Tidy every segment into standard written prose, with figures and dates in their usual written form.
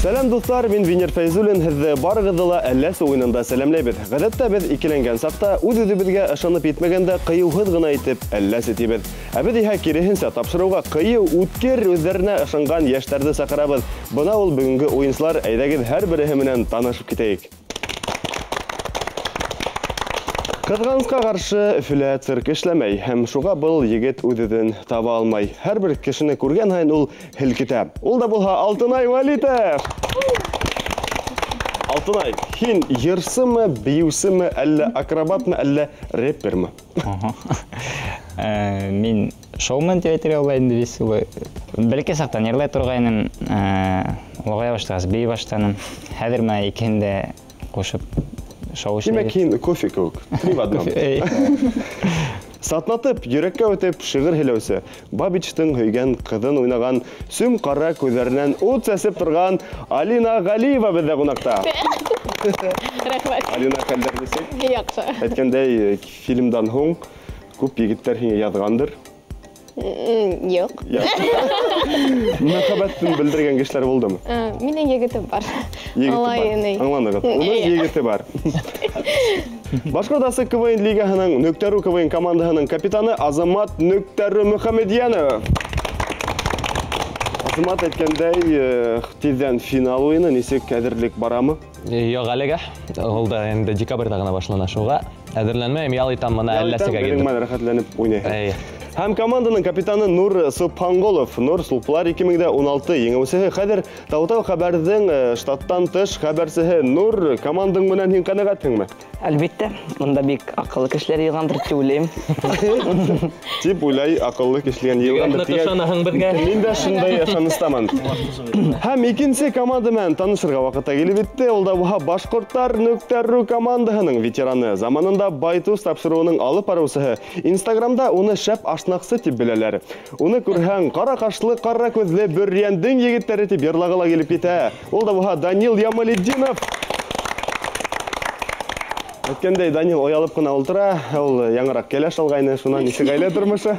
Сәләм, дуҫтар, мин Венер Фәйзуллин, һеҙҙе барығыҙҙы ла Әлләсе уйынында сәләмләйбеҙ. Ғәҙәттә беҙ икеләнгән саҡта үҙ-үҙебеҙгә ышанып етмәгәндә ҡыйыуһыҙ ғына итеп Әлләсе тибеҙ. Ә беҙ иһә киреһенсә тапшырыуға ҡыйыу, үткер, үҙҙәренә ышанған йәштәрҙе саҡырабыҙ. Бына ул бөгөнгө уйынсылар, әйҙәгеҙ һәр береһе менән танышып китәйек. Ҡыҙғанысҡа ҡаршы Өфөлә цирк эшләмәй, һәм шуға был егет үҙ-үҙен таба алмай. Һәр бер кешене күргән һайын ул һелкетә. Ул да булһа Алтынай Вәлитов. Алтынай, һин йырсымы, бейеүсеме, әллә акробатмы, әллә рэпермы? Мин шоумен тип әйтергә була инде, веселый. Бәләкәй саҡтан йырлай торғайным, олоғая башлағас бейей башланым. Хәҙер менә икеһен дә ҡушып шоу Тимәк, эшләйбеҙ. һин кофе кеүек, три в одном. Сатнатып, йөрәккә үтеп шиғыр һөйләүсе, Бабичтың һөйгән ҡыҙын уйнаған, сүм ҡара күҙҙәренән ут сәсеп торған Алина Ғәлиева беҙҙә ҡунаҡта. Рәхмәт. Алина, хәлдәр нисек? Яҡшы. Әйткәндәй, фильмдан һуң күп егеттәр һиңә яҙғандыр. Юҡ. Мөхәббәтен белдергән кешеләр булдымы? Минең егетем бар. Егете Алай бар. инде. Аңланығыҙ. Уның егете бар. Башҡортасы КВН лигаһының Нөктәрү КВН командаһының капитаны Азамат Нөктәрү Мөхәммәдйәнов. Азамат, әйткәндәй, тиҙҙән финал уйыны, нисек әҙерлек барамы? Юҡ, әлегә. Ул да инде декабрҙә ғына башлана, шуға әҙерләнмәйем, ял итәм, бына Ял итәм, әлләсегә беҙҙең килдем. менән рәхәтләнеп уйнайһың. Эйе. Һәм команданың капитаны Нур Субханғолов. Нур Сулпылар 2016 еңеүсеһе. Хәҙер Таутау хәбәрҙең штаттан тыш хәбәрсеһе. Нур, командаң менән һин ҡәнәғәтһеңме? Әлбиттә, бында бик аҡыллы кешеләр йыйғандыр тип уйлайым. Тип уйлай, аҡыллы кешеләр йыйғандыр Ныҡ тигән. ышанаһың беҙгә. Мин дә шундай ышаныстамын. Һәм икенсе команда менән танышырға ваҡыт та килеп етте. Ул да булһа Башҡорттар Нөктәрү командаһының ветераны. Заманында Байтус тапшырыуының алып барыусыһы. Инстаграмда уны шәп ашнаҡсы тип беләләр. Уны күрһәң, ҡара ҡашлы, ҡара күҙле Бөрйәндең егеттәре тип йырлағы ла килеп китә. Ул да булһа Данил Ямалетдинов. Әйткәндәй, Данил оялып ҡына ултыра. Ул яңыраҡ кәләш алғайны, шунан нисек ғаилә тормошо?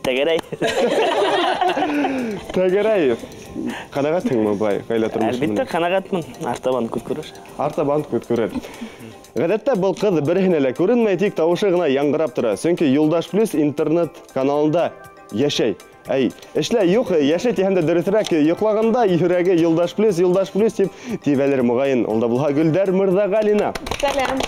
Тәгәрәй. Тәгәрәй. Ҡәнәғәтһеңме былай ғаилә тормошо Әлбиттә, менән? ҡәнәғәтмен. Артабан күҙ күрер. Артабан күҙ күрер. Ғәҙәттә был ҡыҙ береһенә лә күренмәй, тик тауышы ғына яңғырап тора. Сөнки Юлдаш Плюс интернет каналында йәшәй. Әй, эшләй, юҡ, йәшәй тиһәм дә дөрөҫөрәк, йоҡлағанда йөрәге Юлдаш Плюс, Юлдаш Плюс тип тибәлер моғайын. Ул да булһа Гөлдәр Мырҙағалина. Сәләм.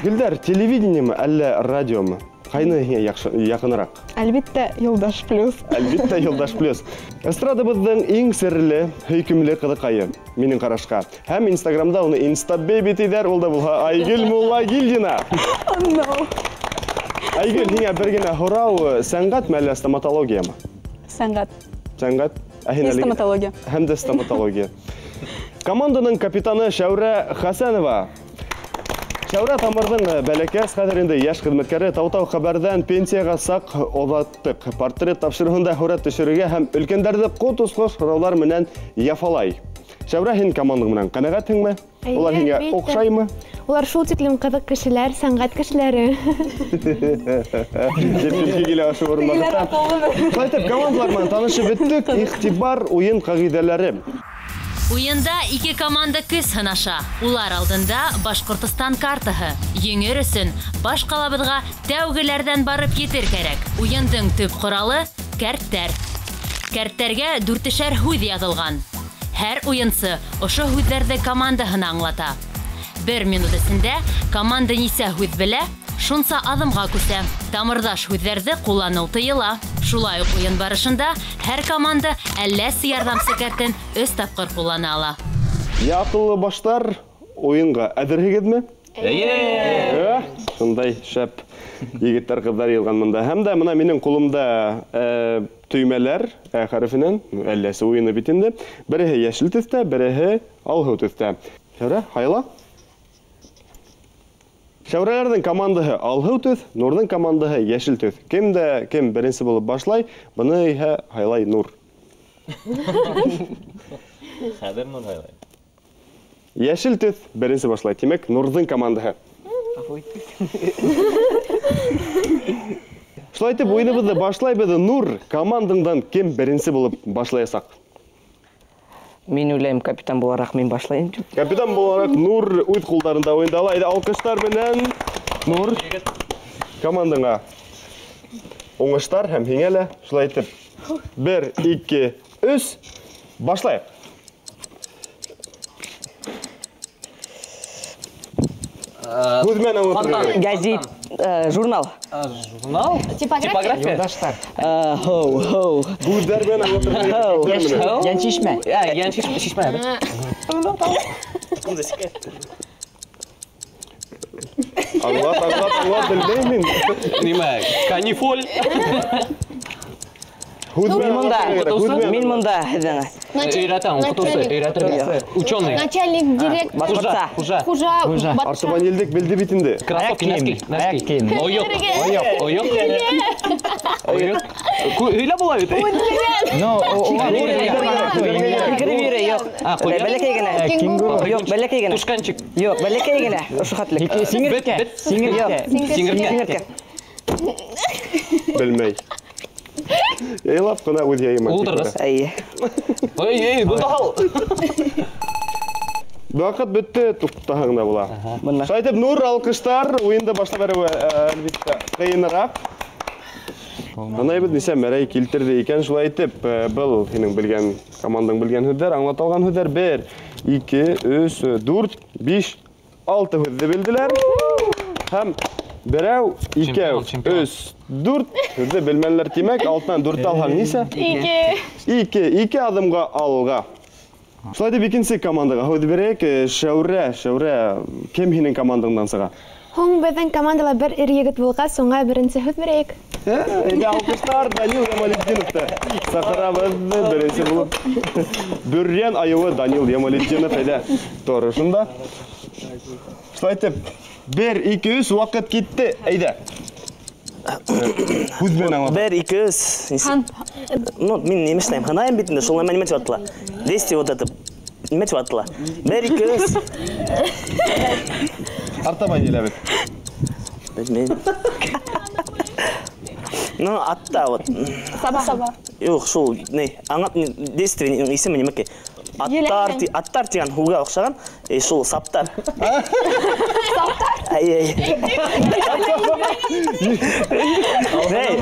Гөлдәр, телевидениеме, әллә радиомы? Ҡайны һиңә яҡыныраҡ? Әлбиттә, Юлдаш Плюс. Әлбиттә, Юлдаш Плюс. Эстрадабыҙҙың иң серле, һөйкөмлө ҡыҙыҡайы, минең ҡарашҡа. Һәм Инстаграмда уны Инстабейби тиҙәр, ул да булһа Айгөл Муллагилдина. Oh, no. Айгөл, һиңә бер генә һорау, сәнғәтме әллә стоматологиямы? Сәнғәт. Сәнғәт? Ә һин Һәм әлеге- стоматология. Һәм дә стоматология. Команданың капитаны Шәүрә Хәсәнова. Шәүрә Тамырҙың бәләкәс, хәҙер инде йәш хеҙмәткәре Таутау хәбәрҙән пенсияға саҡ оҙаттыҡ. Портрет тапшырыуында һүрәт төшөрөргә һәм өлкәндәрҙе ҡот осҡос һорауҙар менән яфалай. Шәүрә, һин командаң менән ҡәнәғәтһеңме? Әйе, Улар һиңә әлбиттә. оҡшаймы? Улар шул тиклем ҡыҙыҡ кешеләр, сәнғәт кешеләре. Тип килә килә ошо урынбаҫар. Шулай итеп, командалар менән танышып бөттөк. Иғтибар уйын ҡағиҙәләре. Уйында ике команда көс һынаша. Улар алдында Башҡортостан картаһы. Еңер өсөн баш ҡалабыҙға тәүгеләрҙән барып етер кәрәк. Уйындың төп ҡоралы кәрттәр. Кәрттәргә дүртешәр һүҙ яҙылған. Һәр уйынсы ошо һүҙҙәрҙе командаһына аңлата. Бер минут эсендә команда нисә һүҙ белә, шунса аҙымға күсә. Тамырҙаш һүҙҙәрҙе ҡулланыу тыйыла. Шулай уҡ уйын барышында һәр команда әлләсе ярҙамсы кәртен өс тапҡыр ҡуллана ала. Я аҡыллы баштар уйынға әҙерһегеҙме? Эйе! Шундай шәп егеттәр, ҡыҙҙар йыйылған бында. Һәм дә бына минең ҡулымда төймәләр, хәрефенән, әлләсе уйыны бит инде. Береһе йәшел төҫтә, береһе алһыу төҫтә. Шәүрә, һайла. Шәүрәләрҙең командаһы алһыу төҫ, Нурҙың командаһы йәшел төҫ. Кем дә кем беренсе булып башлай, быны иһә һайлай Нур. Хәҙер Нур һайлай. Йәшел төҫ беренсе башлай. Тимәк, Нурҙың командаһы. Шулай итеп, уйыныбыҙҙы башлайбыҙ. Нур, командаңдан кем беренсе булып башлаясаҡ? Мин уйлайым, капитан булараҡ мин башлайым. Капитан булараҡ Нур үҙ ҡулдарында уйынды ала. Әйҙә, алҡыштар менән Нур командаңа уңыштар һәм һиңә лә. Шулай итеп, 1, 2, 3, башлайыҡ. Һүҙ менән аңлатырға. Гәзит, журнал. Журнал? Типография. Юлдаштар. Хоу, хоу. Һүҙҙәр менән аңлатырға. Йәншишмә. Йәншишмә. Аңлат, аңлат, аңлат, белмәйем мин. Нимә? Канифоль. Мин монда һеҙҙең. Өйрәтәм, уҡытыусы, өйрәтергә. Ученый. Начальник, директор. Башҡортса. Хужа. Хужа. Артабан елдек белде бит инде. Кроссовки, носки, носки. Ойоҡ. Ойоҡ. Ойоҡ. Ойоҡ. Һөйләп була бит. Но, Һикереп йөрөй, юҡ. Бәләкәй генә. Кенгуру. Юҡ, бәләкәй генә. Тушканчик. Юҡ, бәләкәй генә. Ошо хәтлек. Сиңерткә. Сиңерткә. Сиңерткә. Белмәй. Яйлап ҡына үҙ яйыма. Ултырғыс. Әйе. Ой, эй, бында һал. Ваҡыт бөттө, туҡтаһаң да була. Шулай итеп, Нур, алҡыштар. Уйынды башлап бәреүе, әлбиттә, ҡыйыныраҡ. Һанайбыҙ, нисә мәрәй килтерҙе икән. Шулай итеп, был һинең белгән, командаң белгән һүҙҙәр, аңлата алған һүҙҙәр. 1, 2, 3, 4, 5, 6 һүҙҙе белделәр. Һәм берәү, икәү, 3, 4 һүҙҙе белмәнеләр. Тимәк, 6-нан 4 алһаң нисә? 2. 2, 2 аҙымға алға. Шулай итеп, икенсе командаға һүҙ бирәйек. Шәүрә, Шәүрә, кем һинең командаңдан сыға? Һуң беҙҙең командала бер ир егет булғас, уңа беренсе һүҙ бирәйек. Әйҙә, алҡыштар Данил Ямалетдиновты саҡырабыҙ беренсе булып. Бөрйән айыуы Данил Ямалетдинов, әйҙә, тор ошонда. Шулай итеп, 1, 2, 3, ваҡыт китте. Әйҙә. Һүҙ менән аңлат. 1, 2, 3. Ну, мин нимә эшләйем? Һынайым бит инде, шул нәмә нимә тип атала? Действие вот это. Нимә тип атала? 1, 2, 3. Артабан киләбеҙ. Белмәйем. Ну, атта вот. Саба. Саба. Юҡ, шул, ни, аңлат, действие исеме нимәкәй? Аттар, аттар тигән һүҙгә оҡшаған, шул саптар. Саптар? Әй, әй. Эй,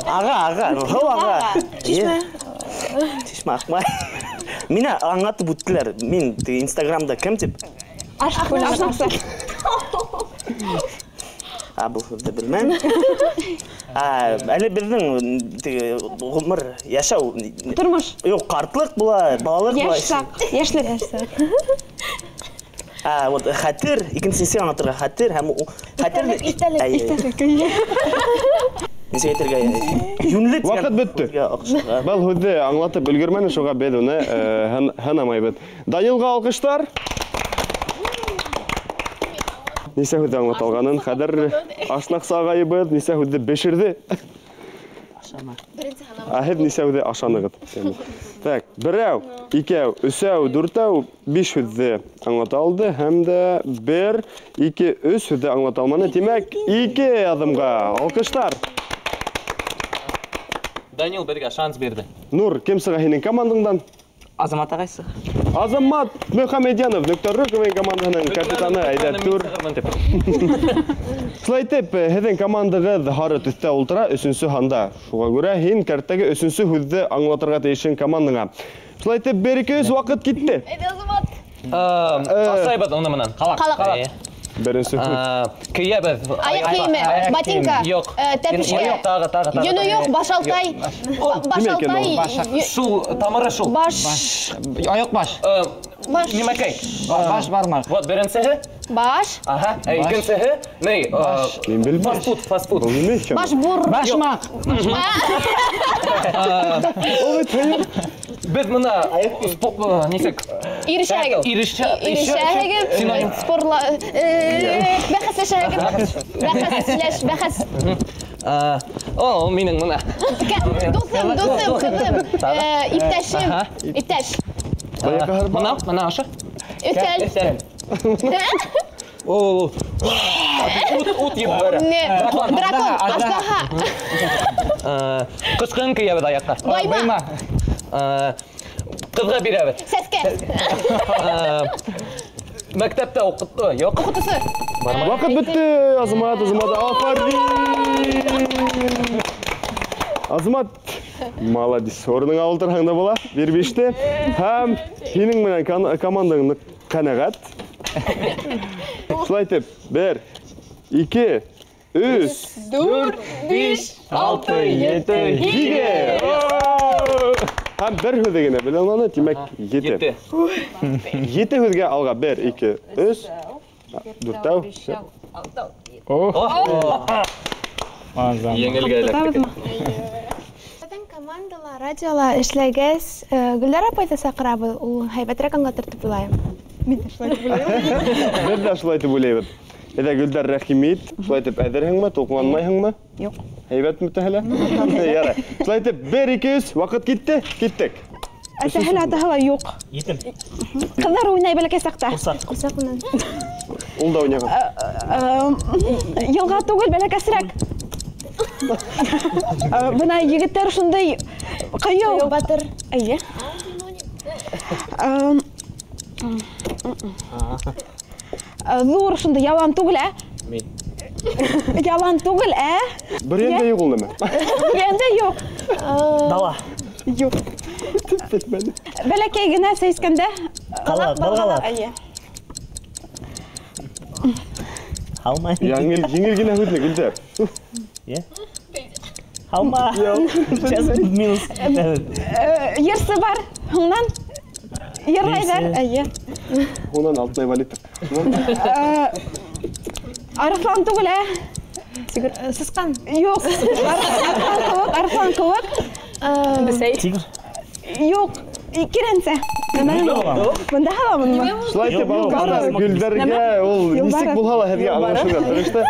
аға, аға, һыу аға. Шишмә. Шишмә аҡмай. Мине аңлатып үттеләр. Мин Инстаграмда кем тип? Ашнаҡсы. А, был һүҙҙе белмәйем. Әле беҙҙең ғүмер, йәшәү. Тормош. Юҡ, ҡартлыҡ була, балалыҡ була. Йәш саҡ, йәшлек. Вот хәтер, икенсеһе аңлатырға хәтер һәм хәтер. Иҫтәлек, иҫтәлек. Нисек әйтергә? Йүнле тигән Ваҡыт бөттө. һүҙгә оҡшаған. Был һүҙҙе аңлатып өлгөрмәне, шуға беҙ уны һанамайбыҙ. Данилға алҡыштар. Нисә һүҙҙе аңлата алғанын хәҙер ашнаҡсы ағайыбыҙ нисә һүҙҙе бешерҙе. Ә һеҙ нисә һүҙҙе ашанығыҙ? Так, берәү, икәү, өсәү, дүртәү, 5 һүҙҙе аңлата алды һәм дә 1, 2, 3 һүҙҙе аңлата алманы. Тимәк, 2 аҙымға алҡыштар. Данил беҙгә шанс бирҙе. Нур, кем сыға һинең командаңдан? Азамат ағай сыға. Азамат Мөхәммәдьянов, Нөктә ру командаһының капитаны, әйҙә, түр. Шулай итеп, һеҙҙең командағыҙ һары төҫтә ултыра, өсөнсө һанда. Шуға күрә һин кәрттәге өсөнсө һүҙҙе аңлатырға тейешһең командаңа. Шулай итеп, 1, 2, 3, ваҡыт китте. Әйҙә, Азамат. Асайбыҙ уны менән. Ҡалаҡ. Ҡалаҡ. Беренсе һүҙ. Кейәбеҙ. Аяҡ кейеме, ботинка, Юҡ. тәпешкә. Юҡ, тағы, тағы, тағы. Йөнө юҡ, башалтай. Башалтай. Шул, тамыры шул. Баш. Аяҡ баш. Баш. Нимәкәй? Баш бармаҡ. Вот беренсеһе. Баш. Аһа, икенсеһе, ни? Мин белмәйем. Фастфуд, фастфуд. Был нимә икән? Баш бур. Башмаҡ. Ул бит һыйыр. Беҙ бына нисек? Ирешәгеҙ. Ирешәгеҙ. Синоним. Спорла, бәхәсләшәгеҙ. Бәхәсләш, бәхәс. О, минең бына. Дуҫым, дуҫым, ҡыҙым, иптәшем, иптәш. Мына, мына ошо. Өҫтәл. Ут ебәрә. Дракон, аждаһа. Ҡышҡын кейәбеҙ аяҡҡа. Байма. Ҡыҙға бирәбеҙ. Сәскә. Мәктәптә уҡытты, юҡ. Уҡытыусы. Ваҡыт бөттө, Азамат, Азамат, афарин! Азамат, молодец. Урыныңа ултырһаң да була, бер биште. Һәм һинең менән командаң ныҡ ҡәнәғәт. Шулай итеп, 1, 2, 3, 4, 5, 6, 7, 8. Һәм бер һүҙе генә белә аны, тимәк, 7. 7 һүҙгә алға 1, 2, 3, 4, 5. Еңелгә эләктек. Беҙҙең командала радиола эшләгәс, Гөлдәр апайҙы саҡырабыҙ, ул һәйбәтерәк аңлатыр тип уйлайым. Мин дә шулай тип уйлайым. Беҙ ҙә шулай тип уйлайбыҙ. Әйҙә, Гөлдәр, рәхим ит. Шулай итеп әҙерһеңме, тулҡынланмайһыңмы? Юҡ. Һәйбәтме бөтәһе лә? Ярай. Шулай итеп, 1, 2, 3, ваҡыт китте, киттек. Әсәһе лә, атаһы ла юҡ. Етем. Ҡыҙҙар уйнай бәләкәй саҡта. Ҡурсаҡ. Ҡурсаҡ менән. Ул да уйнаған. Йылға түгел, бәләкәсерәк. Бына егеттәр шундай ҡыйыу. Ҡыйыу батыр. Эйе. Ҙур шундай ялан түгел, ә? Мин. Ялан түгел, ә? Бер ендә юҡ ул нәмә. Бер ендә юҡ. Дала. Юҡ. Бәләкәй генә сәйскәндә. Ҡала, балғала. Эйе. Һалмай. Еңел генә һүҙме, Гөлдәр? Һалма. Сейчас минус. Йырсы бар. Һуңынан йырлайҙар. Эйе. Унан Алтынай Вәлитов. Арыҫлан түгел, ә? Сысҡан. Юҡ. Арыҫлан кеүек, арыҫлан кеүек. Бесәй. Тигр. Юҡ. Кирәнсә. Бында һаламынмы? Шулай итеп, алҡыштар Гөлдәргә, ул нисек булһа ла һеҙгә аңлашырға тырышты.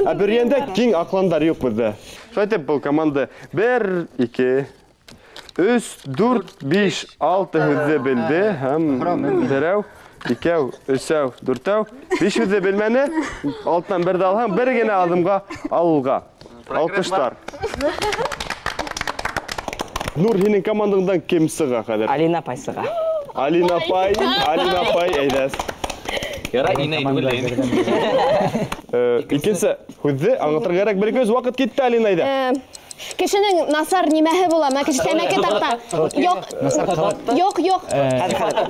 Ә бер йәндә киң аҡландар юҡ беҙҙә. Шулай итеп, был команда 1, 2, 3, 4, 5, 6 һүҙҙе белде һәм берәү, икәү, өсәү, дүртәү, 5 һүҙҙе белмәне. Алтынан берҙе алһаң, бер генә аҙымға алға. Алҡыштар. Нур, һинең командаңдан кем сыға хәҙер? Алина апай сыға. Алина апай, Алина апай, әйҙәс. Ярай, инәй түгел. Икенсе һүҙҙе аңлатырға кәрәк. Бер көз ваҡыт китте, Алина, әйҙә. Кешенең насар нимәһе була? Мә кеше тәмәке тарта. Юҡ. Юҡ, юҡ.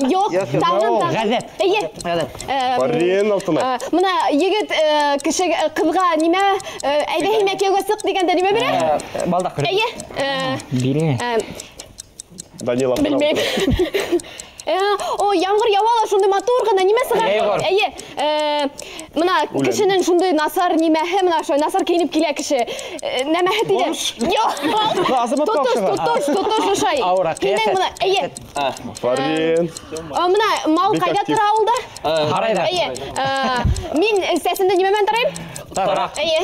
Юҡ, тағын, тағын. Ғәҙәт. Эйе. Ғәҙәт. Фарин Алтынай. Мына егет кеше ҡыҙға нимә, әйҙә һин кейәүгә сыҡ тигәндә нимә бирә? Балдаҡ. Эйе. Бирә. Данила. Белмәйем. О, ямғыр яуа ла, шундай матур ғына нимә сыға? Эйе. Мына кешенең шундай насар нимәһе, мына шулай насар кейенеп килә кеше. Нәмәһе тиҙәр. Юҡ. Тотош, тотош, тотош ошай. Һинең мына, эйе. Фарин. Мына мал ҡайҙа тора ауылда? Һарайҙа. Эйе. Мин сәсемде нимә менән тарайым? Тараҡ. Эйе.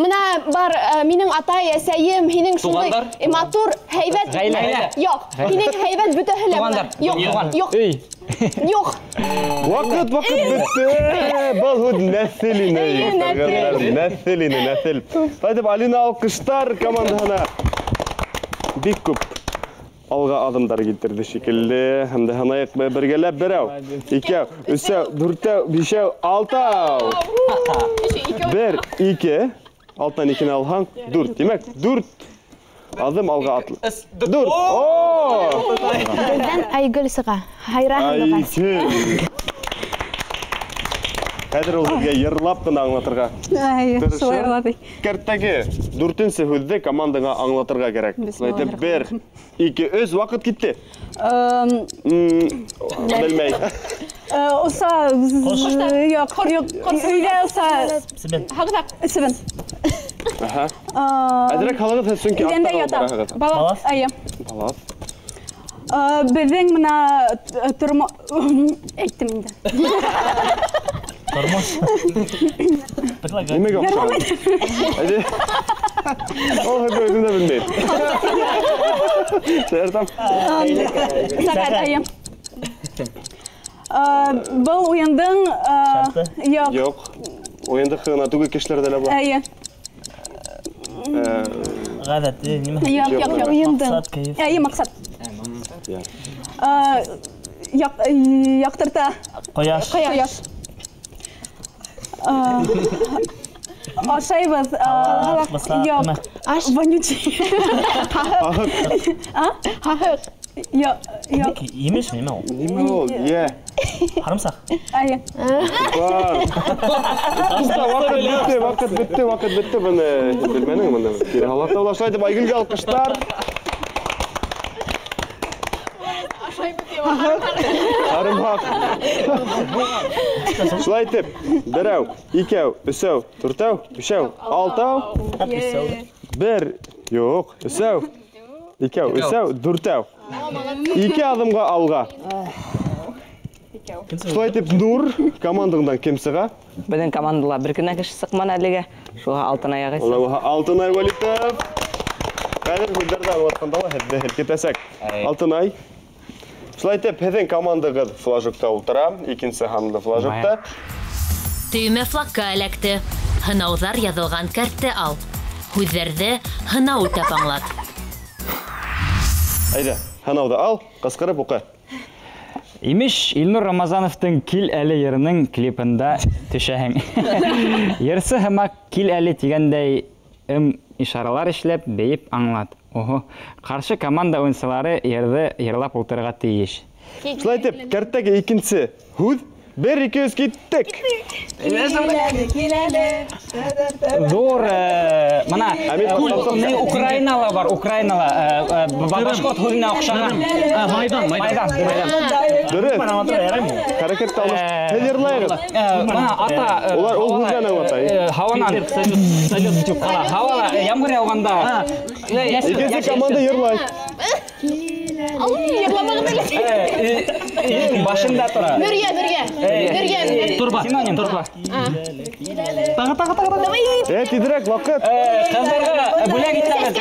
Мына бар минең атай, әсәйем, һинең шундай матур, һәйбәт. Ғаилә. Юҡ, һинең һәйбәт бөтәһе лә. Юҡ, юҡ. Юҡ. Ваҡыт, ваҡыт бөттө. Был һүҙ нәҫел ине. Нәҫел ине, нәҫел. Шулай итеп, Алина алҡыштар командаһына бик күп алға аҙымдар килтерҙе шикелле. Һәм дә һанайыҡ бергәләп: берәү, икәү, өсәү, дүртәү, бишәү, алтау. 1, 2, алтынан икене алһаң, 4. Тимәк, 4 аҙым алға атлы. 4. О! Беҙҙән Айгөл сыға. Хайра һандуғас. Айгөл. Хәҙер ул һеҙгә йырлап ҡына аңлатырға тырыша. Кәрттәге 4-нсе һүҙҙе командаңа аңлатырға кәрәк. Шулай итеп, 1, 2, 3, ваҡыт китте. Белмәй. Оса, юҡ, юҡ, өйҙә оса. Себен. Һағыҙаҡ, себен. Әҙерәк һалығыҙ, сөнки Иҙәндә ята. Балаҫ. Эйе. Балаҫ. Беҙҙең мына тормо әйттем инде. Тормош. Предлагаю. Нимәгә оҡшаған? Ул һүҙҙе үҙем дә белмәйем. Шаяртам. Сәғәт, эйе. Был уйындың юҡ. Юҡ. Уйындыҡ ғына түгел, кешеләрҙә лә бар. Эйе. Ғәҙәте, нимә? Юҡ, юҡ, юҡ. Уйындың. Маҡсат, кәйеф. Эйе, маҡсат. Яҡтырта. Ҡояш. Ҡояш. Ашайбыҙ. Юҡ. Аш. Вонючий. Һаһыҡ. Һаһыҡ. Юҡ, юҡ. Емеш нимә ул? Нимә ул? Йә. Һарымсаҡ. Эйе. Бар. Туҡта, ваҡыт бөттө, ваҡыт бөттө, ваҡыт бөттө. Быны белмәнең, быны кире һалаҡта була. Шулай итеп, Айгөлгә алҡыштар. Һарымһаҡ. Шулай итеп, берәү, икәү, өсәү, дүртәү, бишәү, алтау. Бер, юҡ, өсәү, икәү, өсәү, дүртәү. Ике аҙымға алға. Шулай итеп, Нур, командаңдан кем сыға? Беҙҙең командала бер генә кеше сыҡманы әлегә. Шуға Алтынай ағай. Улай Алтынай Вәлитов. Хәҙер һүҙҙәрҙе аңлатҡанда ла һеҙҙе һелкетәсәк. Алтынай. Шулай итеп, һеҙҙең командағыҙ флажокта ултыра, икенсе һанлы флажокта. Төймә флагка эләкте. Һынауҙар яҙылған кәртте ал. Һүҙҙәрҙе һынау үтәп аңлат. Әйҙә, һынауҙы ал, ҡысҡырып уҡы. Имеш, Илнур Рамазановтың Кил әле йырының клипында төшәһең. Йырсы һымаҡ Кил әле тигәндәй ишаралар эшләп, бейеп аңлат. Ого, ҡаршы команда уйынсылары йырҙы йырлап ултырырға тейеш. Шулай итеп, кәрттәге икенсе һүҙ. 1, 2, 3, киттек. Ҙур, мына, Украинала бар, Украинала, башҡорт һүҙенә оҡшаған. Майҙан, майҙан. Дөрөҫ. Хәрәкәтте алмаш. Һеҙ йырлайығыҙ. Мына ата, Улар ул һүҙҙән аңлата. Һауанан һауала ямғыр яуғанда. Икенсе команда йырлай. Йырламағыҙ әле. Башында тора. Нөрйә, нөрйә. Нөрйә. Торба. Синоним. Торба. Тағы, тағы, тағы. Тиҙерәк ваҡыт. Ҡыҙҙарға бүләк итәбеҙ.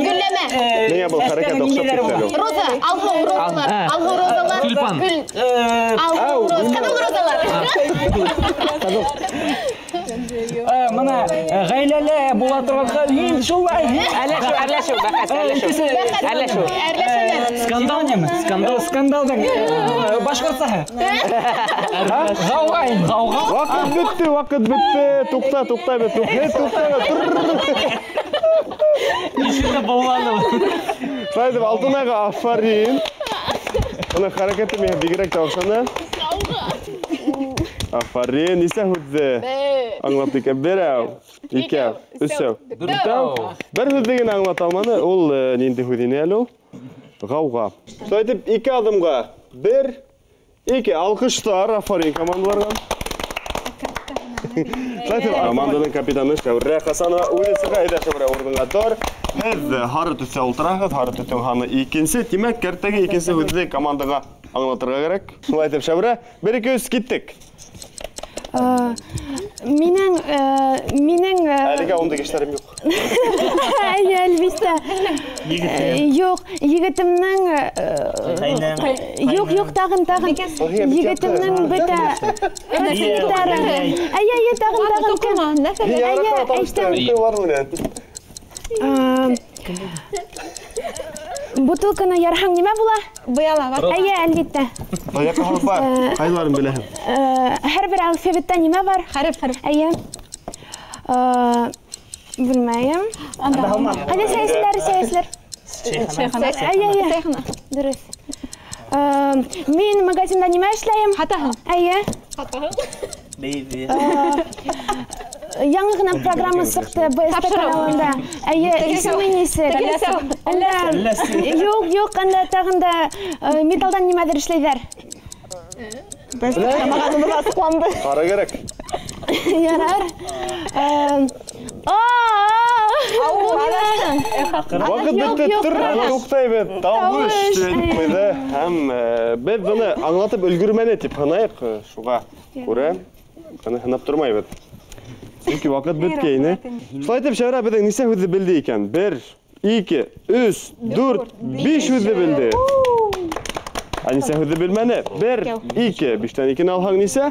Гөлләмә. Миңә был хәрәкәт оҡшап китте әле. Роза, алһыу розалар, алһыу розалар. Тюльпан. Гөл. Алһыу роз, ҡыҙыл розалар. Мына ғаиләлә була торған хәл, һин шулай. Әрләшеү, әрләшеү, бәхәс, әрләшеү. Әрләшеү. Скандал нимә? Скандал. Скандалдың башҡортсаһы. Ғауға инде. Ғауға. Ваҡыт бөттө, ваҡыт бөттө. Туҡта, туҡта, туҡта, туҡта. Ишетеп булманы. Шулай итеп, Алтынайға афарин. Уның хәрәкәте миңә бигерәк тә оҡшаны. Афарин, нисә һүҙҙе аңлатты икән? Берәү, икәү, өсәү, дүртәү. Бер һүҙҙе генә аңлата алманы. Ул ниндәй һүҙ ине әле ул? Ғауға. Шулай итеп, ике аҙымға. 1, 2, алҡыштар, афарин командаларға. Шулай итеп, команданың капитаны Шәүрә Хасанова үҙе сыға. Әйҙә, Шәүрә, урыныңа тор. Һеҙ һары төҫтә ултыраһығыҙ, һары төҫтөң һаны икенсе. Тимәк, кәрттәге икенсе һүҙҙе командаға аңлатырға кәрәк. Шулай итеп, Шәүрә, 1, 2, 3, киттек. Минең Әлегә ундай кешеләрем юҡ. Әйе, әлбиттә. Юҡ, егетемнең юҡ, юҡ, тағын, тағын. Егетемнең бөтә рәсемдәре. Әйе, әйе, тағын, тағын. Кем? Әйе, әйттем. Бутылканы ярһаң нимә була? Быяла. Әйе, әлбиттә. Аяҡ бар. Ҡайҙаларын беләһең? Һәр бер алфавитта нимә бар? Хәреф, хәреф. Әйе. Белмәйем. Ҡайҙа сәйәсиләр, сәйәсиләр? Шәйхана. Әйе, әйе. Дөрөҫ. Мин магазинда нимә эшләйем? Һатаһың. Әйе. Һатаһың. Яңы ғына программа сыҡты БСТ каналында. Әйе, исеме нисек? Юҡ, юҡ, анда тағын да металдан нимәҙер эшләйҙәр. Ҡара кәрәк. Ярар. Ваҡыт бөттө, тыр, туҡтайбыҙ. Тауыш тип әйтеп ҡуйҙы. Һәм беҙ быны аңлатып өлгөрмәне тип һанайыҡ. Шуға күрә быны һанап тормайбыҙ. Сөнки ваҡыт бөткәйне. Шулай итеп, Шәүрә беҙҙең нисә һүҙҙе белде икән? 1, 2, 3, 4, 5 һүҙҙе белде. Әнисә һүҙҙе белмәне. 1, 2, 5-тән 2-не алһаң нисә?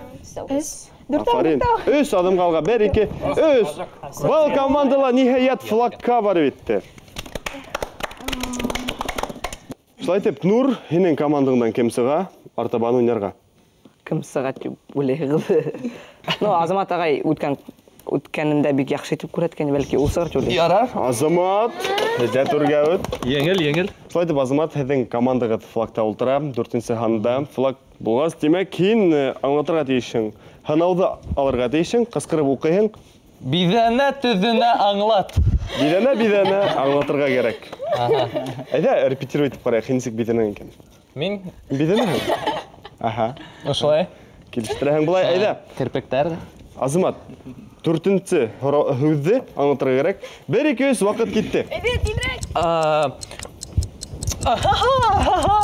3. Афарин. 3 аҙымға алға. 1, 2, 3. Был командала ниһайәт флагка барып етте. Шулай итеп, Нур, һинең командаңдан кем сыға? Артабан уйнарға. Кем сыға тип уйлайһығыҙ? Ну, Азамат ағай үткәнендә бик яҡшы итеп күрһәткән, бәлки ул сығыр тип уйлайым. Ярар. Азамат, һеҙҙә түргә үт. Еңел, еңел. Шулай итеп, Азамат, һеҙҙең командағыҙ флагта ултыра, 4-нсе һанда флаг булғас, тимәк, һин аңлатырға тейешһең. Һынауҙы алырға тейешһең, ҡысҡырып уҡыйһың. Биҙәнә төҙөнә аңлат. Биҙәнә-биҙәнә аңлатырға кәрәк. Әйҙә, репетировать итеп ҡарайыҡ, һин нисек биҙәнәң икән? Мин? Биҙәнәһең? Аһа. Ошолай. Килештерәһең былай, әйҙә. Керпектәр ҙә. Азамат, 4-нсе һүҙҙе аңлатырға кәрәк. 1, 2, 3, ваҡыт китте. Әйҙә, тиҙерәк.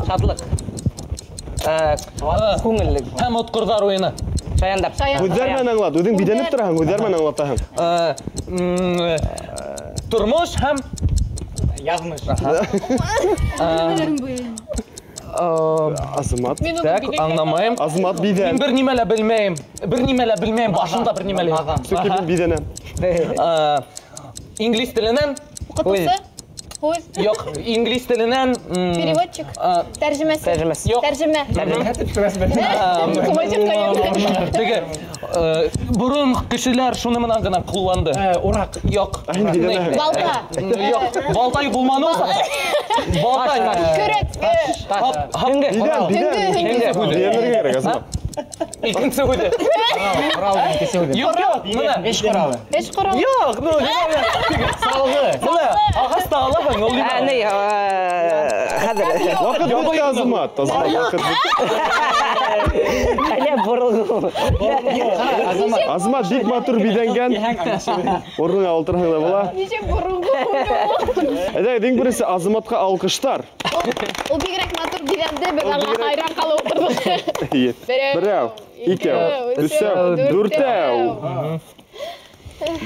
Шатлыҡ. Күңеллек. Һәм отҡорҙар уйыны. Шаяндар. Һүҙҙәр менән аңлат. Үҙең биҙәнеп тораһың, һүҙҙәр менән аңлатаһың. Тормош һәм яҙмыш. Азамат. Так, аңламайым. Азамат биҙән. Мин бер нимә лә белмәйем. Бер нимә лә белмәйем, башымда бер нимә лә юҡ. Сөнки мин биҙәнәм. Инглиз теленән. Уҡытыусы? Һүҙ. Юҡ, инглиз теленән. Переводчик. Тәржемәсе. Тәржемәсе. Юҡ. Тәржемә. Теге, борон кешеләр шуны менән генә ҡулланды. Ураҡ. Юҡ. Балта. Юҡ, балта булманы ул. Балта. Көрәк. Биҙән, биҙән. Биҙәнергә кәрәк, Азамат. Икенсе һүҙе. Ҡорал икенсе һүҙе. Юҡ, юҡ, мына. Эш ҡоралы. Эш ҡоралы. Юҡ, ну, Салғы. Мына, ағас та алаһың, ул нимә? Ни, хәҙер. Ваҡыт бөттө, Азамат. Азамат, ваҡыт бөттө. Әле боролғо. Азамат бик матур биҙәнгән. Урыныңа ултырһаң да була. Нисек боронғо? Әйҙә, иң беренсе Азаматҡа алҡыштар. Ул бигерәк матур биҙәнде, беҙ аңа хайран ҡалып ултырҙыҡ. Берәү, икәү, өсәү, дүртәү.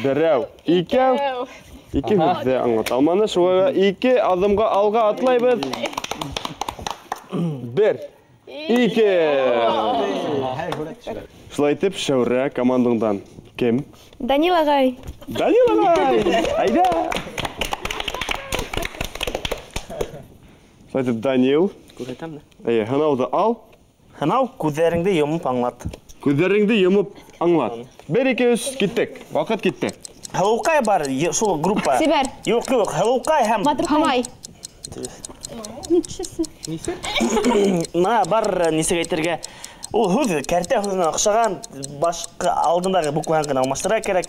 Берәү, икәү. Ике һүҙҙе аңлата алманы. Шуға 2 аҙымға алға атлайбыҙ. 1, 2. Шулай итеп, Шәүрә командаңдан кем? Данил ағай. Данил ағай! Әйҙә! Шулай итеп, Данил. Күрһәтәм дә. Әйе, һынауҙы ал. Һынау, күҙҙәреңде йомоп аңлат. Күҙҙәреңде йомоп аңлат. 1, 2, 3, киттек. Ваҡыт китте. Һылыуҡай бар, шул группа. Сибәр. Юҡ, юҡ, һылыуҡай һәм Матурҡай. Нисек? Мына бар нисек әйтергә. Ул һүҙ кәртә һүҙенә оҡшаған, башҡа алдындағы букваһын ғына алмаштырырға кәрәк.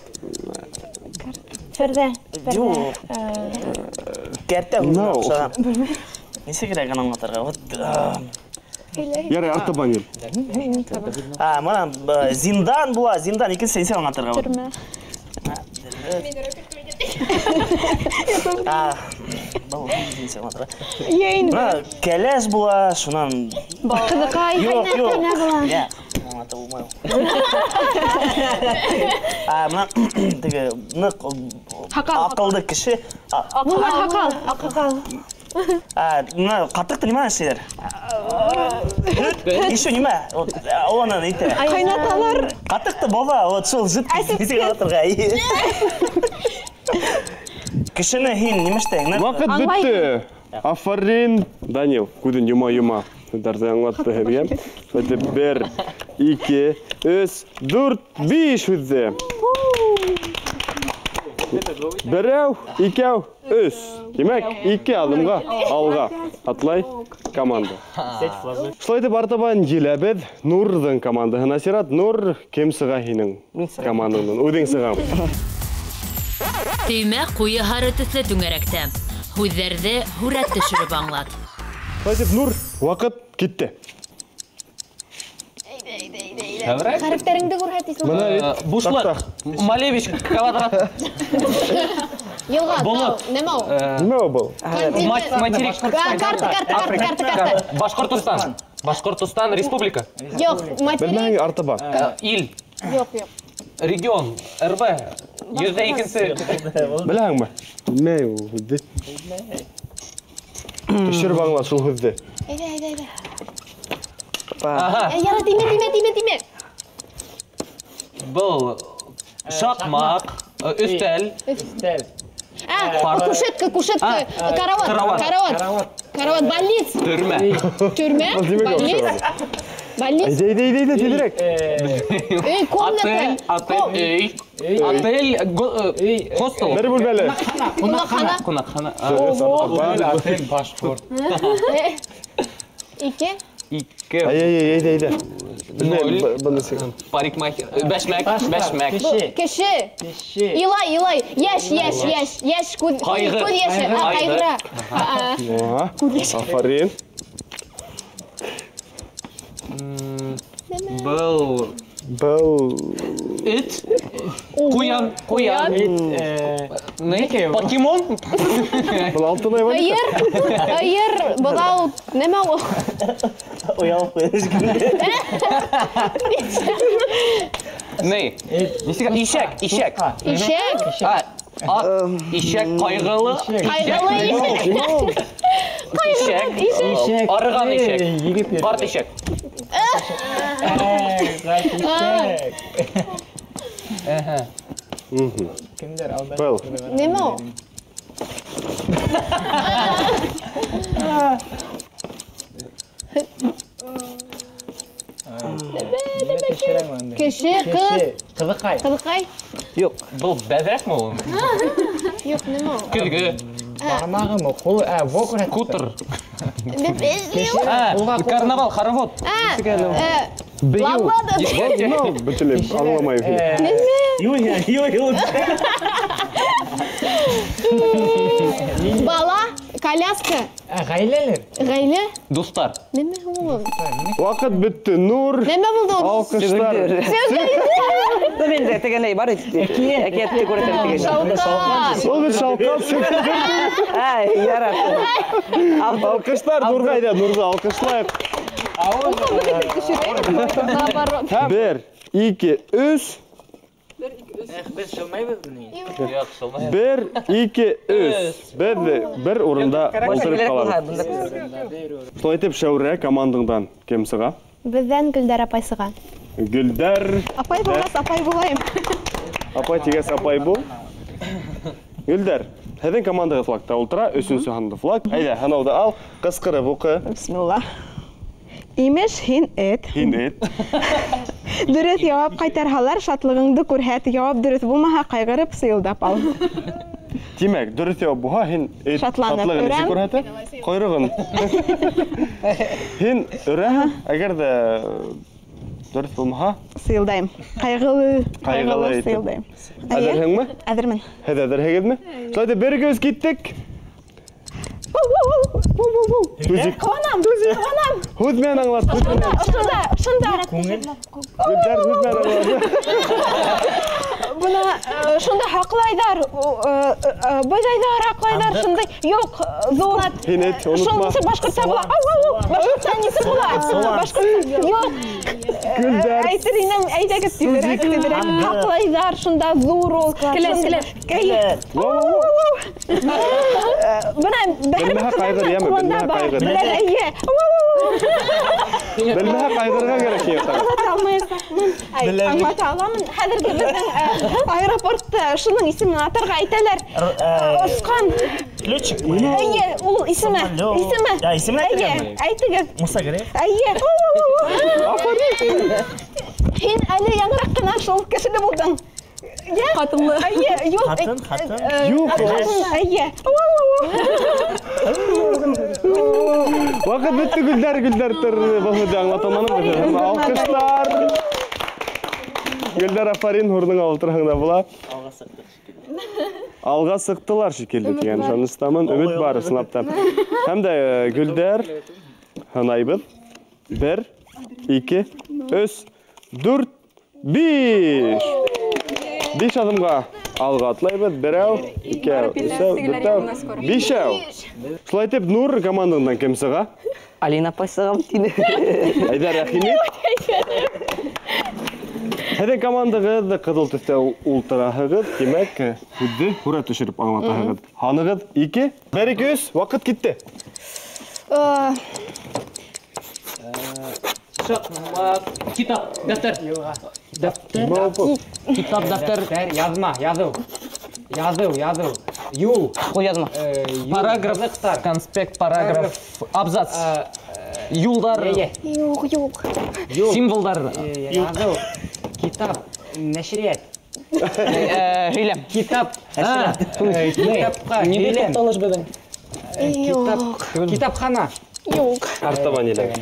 Фәрҙә. Юҡ. Кәртә һүҙенә оҡшаған. Нисегерәк аңлатырға? Вот. Ярай, артабан ел. Мына зиндан була, зиндан икенсе нисек аңлатырға? Төрмә. Был нисек аңлатырға? Мына кәләш була, шунан Ҡыҙыҡай. Юҡ, юҡ. Була. Юҡ, аңлата булмай ул. Мына теге ныҡ аҡылды кеше. Аҡал. Аҡал. Мына ҡатыҡты нимә эшләйҙәр? Һөт, еще нимә? Уны әйтә. Ҡайнаталар. Ҡатыҡты боҙа, вот шул жидкость нисек аңлатырға? Кешене һин нимә эшләйһең? Ваҡыт бөттө. Афарин, Данил, күҙен йома-йома һүҙҙәрҙе аңлатты һеҙгә. Шулай итеп, 1, 2, 3, 4, 5 һүҙҙе. Берәү, икәү, өс. Тимәк, 2 аҙымға алға атлай команда. Шулай итеп, артабан еләбеҙ Нурҙың командаһына сират. Нур, кем сыға һинең командаңдан? Үҙең сыға. Төймә ҡуйы һары төҫлө түңәрәктә. Һүҙҙәрҙе һүрәт төшөрөп аңлат. Шулай итеп, Нур, ваҡыт китте. Хәрефтәреңде күрһәт, Ислам. Бына бит, Бушлыҡ. таҡта. Малевич квадрат. Йылға, Болот. тау, нәмә ул? Нимә ул был? Материк. Карта, карта, карта, карта, карта. Башҡортостан. Башҡортостан республика. Юҡ, материк. Белмәһәң, артабан. Ил. Юҡ, юҡ. Регион. РБ. 102-нсе. Беләһеңме? Белмәй ул һүҙҙе. Төшөрөп аңла шул һүҙҙе. Әйҙә, әйҙә, әйҙә. Опа. Яра, тимә, тимә, тимә, тимә. Был шаҡмаҡ, өҫтәл. Өҫтәл. Кушетка, кушетка, карават, карават. Карават, больниц. Төрмә. Төрмә, больниц. Больниц. Әйҙә, әйҙә, әйҙә, тиҙерәк. Өй, комната. Отель, отель, өй. Отель, хостел. Бер бүлмәле. Ҡунаҡхана. Ҡунаҡхана. Отель, башҡорт. Ике. Ике. Әй, әй, әйҙә, әйҙә. Ноль. Парикмахер. Бәшмәк, бәшмәк. Кеше. Илай, илай. Йәш, йәш, йәш. Йәш, күҙ йәше. Ҡайғыра. Афарин. Был. Был. Эт. Ҡуян, ҡуян. Покемон. Был алтын айван. Һыйыр, һыйыр, быҙау, нәмә ул? Оялып ҡуйҙы. Ни? Нисек? Ишәк, ишәк. Ишәк. Ат, ишәк ҡайғылы. Ҡайғылы ишәк. Ишәк. Ишәк. Арыған ишәк. Ҡарт ишәк. Кемдер алда? Был. Нимә ул? Кеше, ҡыҙ. Ҡыҙыҡай. Ҡыҙыҡай? Юҡ. Был бәҙәкме ул? Юҡ, нимә ул? Көҙгө. Бармағымы, ҡулы, во күрһәтте. Кутыр. Карнавал, хоровод. Ламбада. Бөтөнләй аңламайым. Нимә? Юня, юня. Бала, коляска. Ғаиләләр. Ғаилә? Дуҫтар. Нимә ул? Ваҡыт бөттө. Нур. Нимә булды ул? Алҡыштар. Мин дә тегенәй бар итте. Әкиәтте күрһәтеп тигән. Шалҡан. Ул бит шалҡан. Ай, ярар. Алҡыштар Нурға, әйҙә, Нурҙы алҡышлайыҡ. Наоборот. 1, 2, 3. Беҙ шылмайбыҙ ни? Юҡ, шылмайбыҙ. 1, 2, 3. Беҙ бер урында ултырып ҡалабыҙ. Шулай итеп, Шәүрә командаңдан кем сыға? Беҙҙән Гөлдәр апай сыға. Гөлдәр. Апай булғас, апай булайым. Апай тигәс, апай бул. Гөлдәр, һеҙҙең командаға флагта ултыра, 3-нсө һанлы флаг. Әйҙә, һанауҙы ал, ҡысҡырып уҡы. Бисмилла. Имеш, һин эт. Һин эт. Дөрөҫ яуап ҡайтарһалар, шатлығыңды күрһәт. Яуап дөрөҫ булмаһа, ҡайғырып сыйылдап ал. Тимәк, дөрөҫ яуап булһа, һин эт шатланып шатлығын нисек күрһәтә? Ҡойроғон. Һин өрәһең, әгәр ҙә дөрөҫ булмаһа, сыйылдайым. Ҡайғылы, ҡайғылы сыйылдайым. Әҙерһеңме? Әҙермен. Һеҙ әҙерһегеҙме? Шулай итеп, берегеҙ киттек. Түзик. Ҡыуанам, ҡыуанам. Һүҙ менән аңлат, һүҙ менән. Ошонда, ошонда. Гөлдәр һүҙ менән аңлат. Бына шунда һаҡлайҙар, бойҙайҙар һаҡлайҙар, шундай. Юҡ, ҙур. Һин әйт, онотма. Шул нисек башҡортса була? Ау, ау, ау. Башҡортса нисек була? Башҡортса юҡ. Гөлдәр. Әйтер инем, әйҙәгеҙ тиҙерәк, тиҙерәк. Һаҡлайҙар, шунда ҙур ул. Келәт, келәт. Бына Белмәһә ҡайғыр, йәме, белмәһә ҡайғыр. Эйе. Белмәһә ҡайғырға кәрәк һиңә. Аңлата алмаясаҡмын. Аңлата аламын. Хәҙерге беҙҙең аэропортта шуның исемен атарға әйтәләр. Осҡан. Летчик. Эйе, ул исеме. Исеме. Исемен әйтергәме? Әйтегеҙ. Муса Гәрәев. Эйе. Һин әле яңыраҡ ҡына шул кешеле булдың. Ҡатынлы. Эйе, юҡ. Ҡатын, ҡатын. Юҡ. Эйе. Ваҡыт бөттө, Гөлдәр, Гөлдәр тор. Был һүҙҙе аңлата алманым. Алҡыштар. Гөлдәр, афарин, урыныңа ултырһаң да була. Алға сыҡтыҡ шикелле. Алға сыҡтылар шикелле тигән ышаныстамын. Өмөт бар, ысынлап та. Һәм дә Гөлдәр, һанайбыҙ. 1, 2, 3, 4, 5. 5 аҙымға алға атлайбыҙ. 1, 2, 3, 4, 5. Шулай итеп, Нур командаңдан кем сыға? Алина апай сығам тине. Әйҙә, рәхим ит. Һеҙҙең командағыҙ ҡыҙыл төҫтә ултыраһығыҙ, тимәк, һүҙҙе һүрәт төшөрөп аңлатаһығыҙ. Һанығыҙ 2, 1, 2, 3, ваҡыт китте. Китап, дәфтәр. Дәфтәр. Китап, дәфтәр. Яҙма, яҙыу. Яҙыу, яҙыу. Юл. Ҡулъяҙма. Параграф, конспект, параграф, абзац. Юлдар. Юҡ, юҡ. Символдар. Яҙыу. Китап, нәшриәт. Һөйләм. Китап. Китапҡа. Ниндәй туҡталыш беҙҙең? Юҡ. Китапхана. Юҡ. Артабан илә.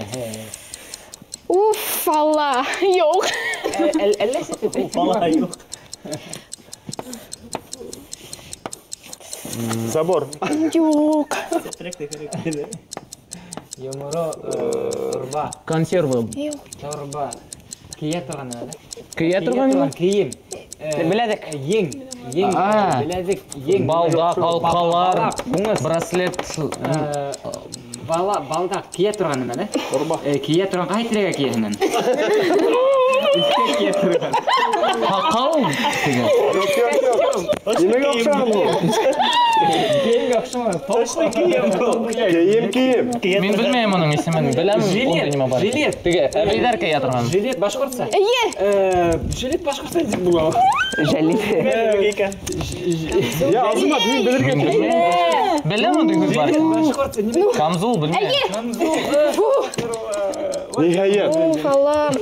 Уф, Алла, юҡ. Алла, юҡ. Забор. Юҡ. Йоморо, торба. Консервы. Юҡ. Торба. Кейә торған нәмә? Кейә торған кейем. Беләҙек. Ең. Ең. Беләҙек. Ең. Балдаҡ, алҡалар, браслет. Бала, балдаҡ кейә торған нәмә, дә? Торба. Кейә торған ҡайһы тирәгә кейәһең? Өҫкә кейә торған. Һаҡал тигән. Юҡ, юҡ, юҡ. Нимәгә оҡшаған был? Кейемгә оҡшамаған. Точно кейем был. Кейем, кейем. Мин белмәйем уның исемен. Беләм, унда нимә бар. Жилет. Теге әбейҙәр кейә торған. Жилет башҡортса? Эйе. Жилет башҡортса тип була. Жәлит. Я, Азамат, мин белергә тейеш. Беләм ундай һүҙ бар икән. Башҡортса нимә? Камзул белмәйем. Камзул. Ниһайәт. Уф, Аллам.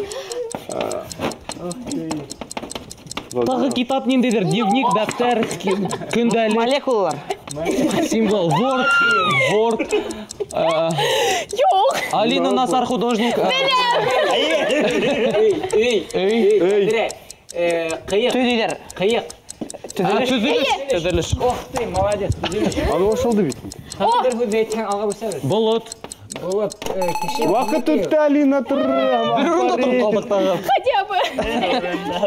Тағы китап ниндәйҙер? Дневник, дәфтәр, көндәлек. Молекулалар. Символ. Word, Word. Юҡ. Алина Насар художник. Эй, эй, Эй. Ҡыйыҡ. Төҙөйҙәр. Ҡыйыҡ. Төҙөлөш. Төҙөлөш. Ох ты, молодец. Төҙөлөш. Аны ошолды бит. Тағы бер һүҙ әйтһәң, алға үсәбеҙ. Болот. Болот, кеше. Ваҡыт үтте, Алина тор. Бер урында тороп ҡалдыҡ тағы. Хотя бы.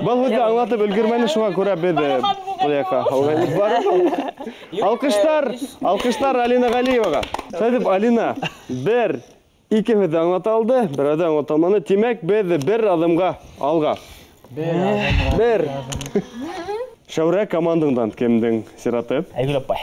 Был һүҙҙе аңлатып өлгөрмәне, шуға күрә беҙ был яҡҡа алға барып. Алҡыштар, алҡыштар Алина Ғәлиеваға. Шулай итеп, Алина бер, ике һүҙҙе аңлата алды, берәүҙе аңлата алманы. Тимәк, беҙ бер аҙымға алға. Бер. Шәүрә командаңдан кемдең сираты? Айгөл апай.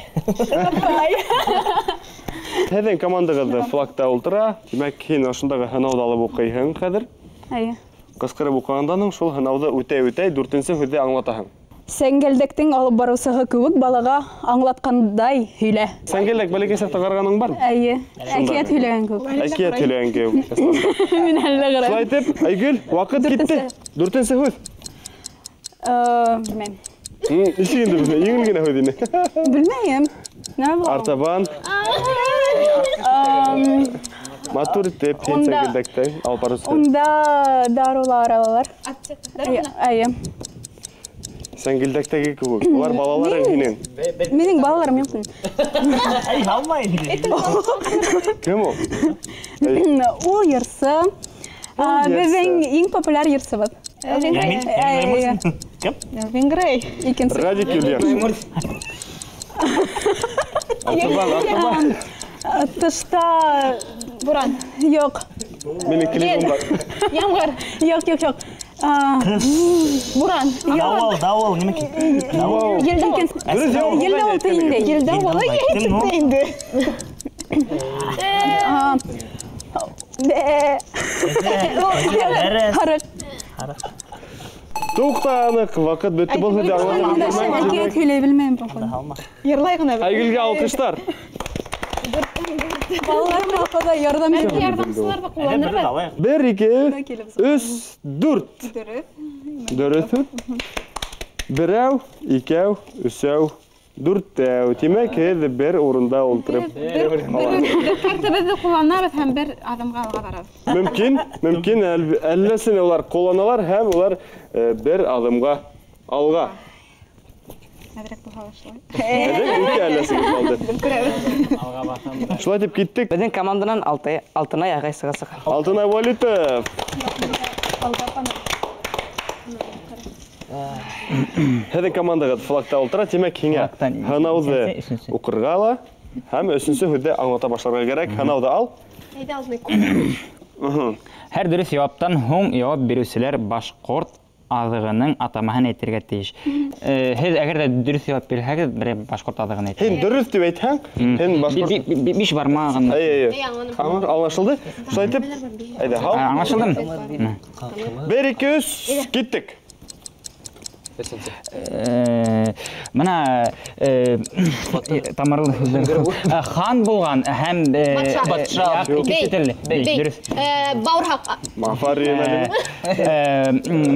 Һеҙҙең командағыҙ флагта ултыра. Тимәк, һин ошондағы һынауҙы алып уҡыйһың хәҙер. Эйе. Ҡысҡырып уҡығандан һуң шул һынауҙы үтәй-үтәй дүртенсе һүҙҙе аңлатаһың. Сәңгелдәктең алып барыусыһы кеүек балаға аңлатҡандай һөйлә. Сәңгелдәк бәләкәй саҡта ҡарағаның бармы? Эйе. Әкиәт һөйләгән кеүек. Әкиәт һөйләгән кеүек. Мин әллә ҡарайым. Шулай итеп, Айгөл, ваҡыт китте. Дүртенсе һүҙ. Белмәйем. Нисек инде белмәйем? Еңел генә һүҙ ине. Белмәйем. Нәмә була? Артабан. Матур итеп, һин сәңгелдәктә алып барыусы. Унда дарыулар алалар. Эйе. Сәңгелдәктәге кеүек. Улар балаларың һинең. Минең балаларым юҡ. Эй, алмай инде. Кем ул? Ул йырсы. Беҙҙең иң популяр йырсыбыҙ. Кем? Элвин Грей. Икенсе. Радик Юльяшев. Артабан, артабан. Тышта буран. Юҡ. Минең клибым бар. Ямғыр. Юҡ, юҡ, юҡ. Буран. Дауыл, дауыл, нимә ки? Дауыл. Елдауыл. Елдауыл инде. Елдауыл инде. Һарыҡ. Туҡтаныҡ, ваҡыт бөттө. Был һүҙҙе аңлатып өлгөрмәнем. Әкиәт һөйләй белмәйем, походу. Йырлай ғына. Айгөлгә алҡыштар. Балаларым арҡала ярҙам итә. Ярҙамсыларҙы ҡулланырбыҙ. 1, 2, 3, 4. Дөрөҫ. Дөрөҫ. Берәү, икәү, өсәү, дүртәү. Тимәк, һеҙ бер урында ултырып. Бер картабыҙҙы ҡулланабыҙ һәм бер аҙымға алға барабыҙ. Мөмкин, мөмкин. Әлләсен улар ҡулланалар һәм улар бер аҙымға алға. Әҙерәк булһа ла шулай. Әҙерәк ике әлләсе ҡалды. Шулай тип киттек. Беҙҙең команданан Алтынай ағай сығасаҡ. Алтынай Вәлитов. Һеҙҙең командағыҙ флагта ултыра, тимәк, һиңә һынауҙы уҡырға ла һәм өсөнсө һүҙҙе аңлата башларға кәрәк. Һынауҙы ал. Әйҙә, Алтынай. Һәр дөрөҫ яуаптан һуң яуап биреүселәр башҡорт аҙығының атамаһын әйтергә тейеш. Һеҙ әгәр ҙә дөрөҫ яуап бирһәгеҙ, берәй башҡорт аҙығын әйтер. Һин дөрөҫ тип әйтһәң, һин башҡорт биш бармағын. Әй, аңлашылды. Шулай итеп, әйҙә, һау. Аңлашылдымы? 1 2 3 киттек. Мына тамырлы һүҙҙәр. Хан булған һәм батша. Икенсе телле. Дөрөҫ. Бауырһаҡ. Афарин.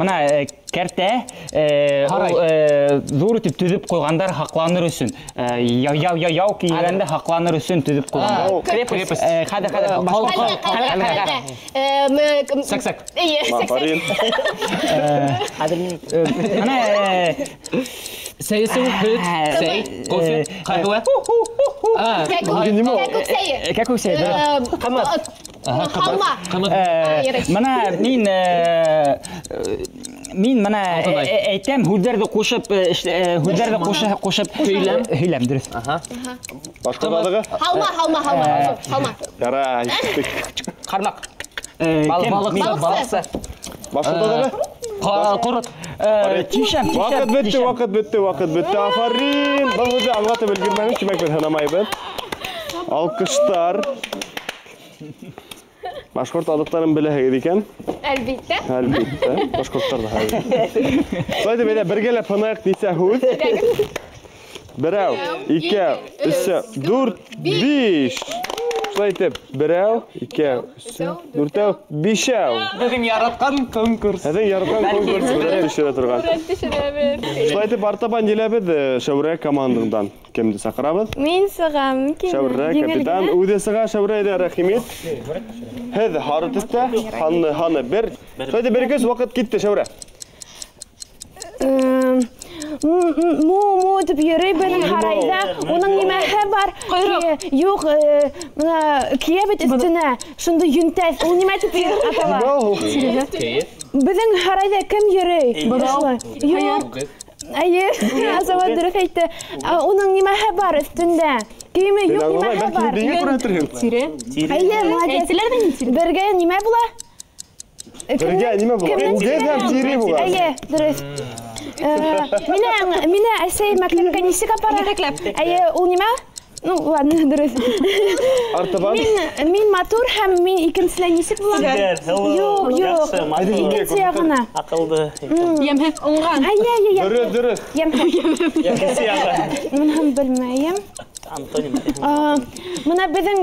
Мына кәртә ҙур итеп төҙөп ҡуйғандар һаҡланыр өсөн. Яу килгәндә һаҡланыр өсөн төҙөп ҡуйғандар. Крепость. Хәҙер, хәҙер. Сәк-сәк. Афарин. Мына Сәй эсеү, һөт, сәй, кофе, ҡәһүә. Кәкүк сәйе. Кәкүк сәйе. Ҡымыҙ. Һалма. Мына мин мына әйтәм, һүҙҙәрҙе ҡушып, һүҙҙәрҙе ҡушып һөйләм, һөйләм дөрөҫ. Башҡорт аҙығы? Һалма, һалма, һалма, һалма. Ярай. Ҡармаҡ. Балыҡсы, балыҡсы. Башҡорт аҙығы? Ҡорот. Тишәм, Ваҡыт бөттө, ваҡыт бөттө, ваҡыт бөттө. Афарин! Был һүҙҙе аңлатып өлгөрмәнек, тимәк беҙ һанамайбыҙ. Алҡыштар. Башҡорт аҙыҡтарын беләһегеҙ икән? Әлбиттә. Әлбиттә. Башҡорттар ҙа әлбиттә. Шулай итеп, әйҙә, бергәләп һанайыҡ нисә һүҙ? Берәү, икәү, өсәү, дүрт, биш. Шулай итеп, берәү, икәү, өсәү, дүртәү, бишәү. Беҙҙең яратҡан конкурс. Беҙҙең яратҡан конкурс һүрәт төшөрә торған. Һүрәт төшөрәбеҙ. Шулай итеп, артабан киләбеҙ Шәүрә командаңдан. Кемде саҡырабыҙ? Мин сығам. Шәүрә капитан үҙе сыға. Шәүрә, әйҙә, рәхим ит. Һеҙ һары төҫтә, һаны бер. Шулай итеп, бер ике өс, ваҡыт китте, Шәүрә. Му тип йөрөй беҙҙең һарайҙа. Уның нимәһе бар? Ҡойроҡ. Юҡ, бына кейә бит өҫтөнә. Шундай йөнтәҫ. Ул нимә тип атала? Беҙҙең һарайҙа кем йөрөй? Быҙау. Юҡ. Әйе, Азамат дөрөҫ әйтте. Уның нимәһе бар өҫтөндә? Кейеме юҡ, нимәһе бар? Тире. Әйе, молодец. Әйтәләр ҙә ни тире? Бергә нимә була? Бергә нимә була? Үгеҙ һәм тире була. Әйе, дөрөҫ. Мине әсәй мәктәпкә нисек апара? Етәкләп. Әйе, ул нимә? Ну, ладно, дөрөҫ. Артабан. Мин матур һәм мин икенселәй нисек булам? Юҡ, юҡ. Икенсе яғына. Аҡылды. Йәмһеҙ, уңған. Әйе, әйе, йәмһеҙ. Дөрөҫ, дөрөҫ. Йәмһеҙ. Икенсе яғы. Быныһын белмәйем. Антоним. Мына беҙҙең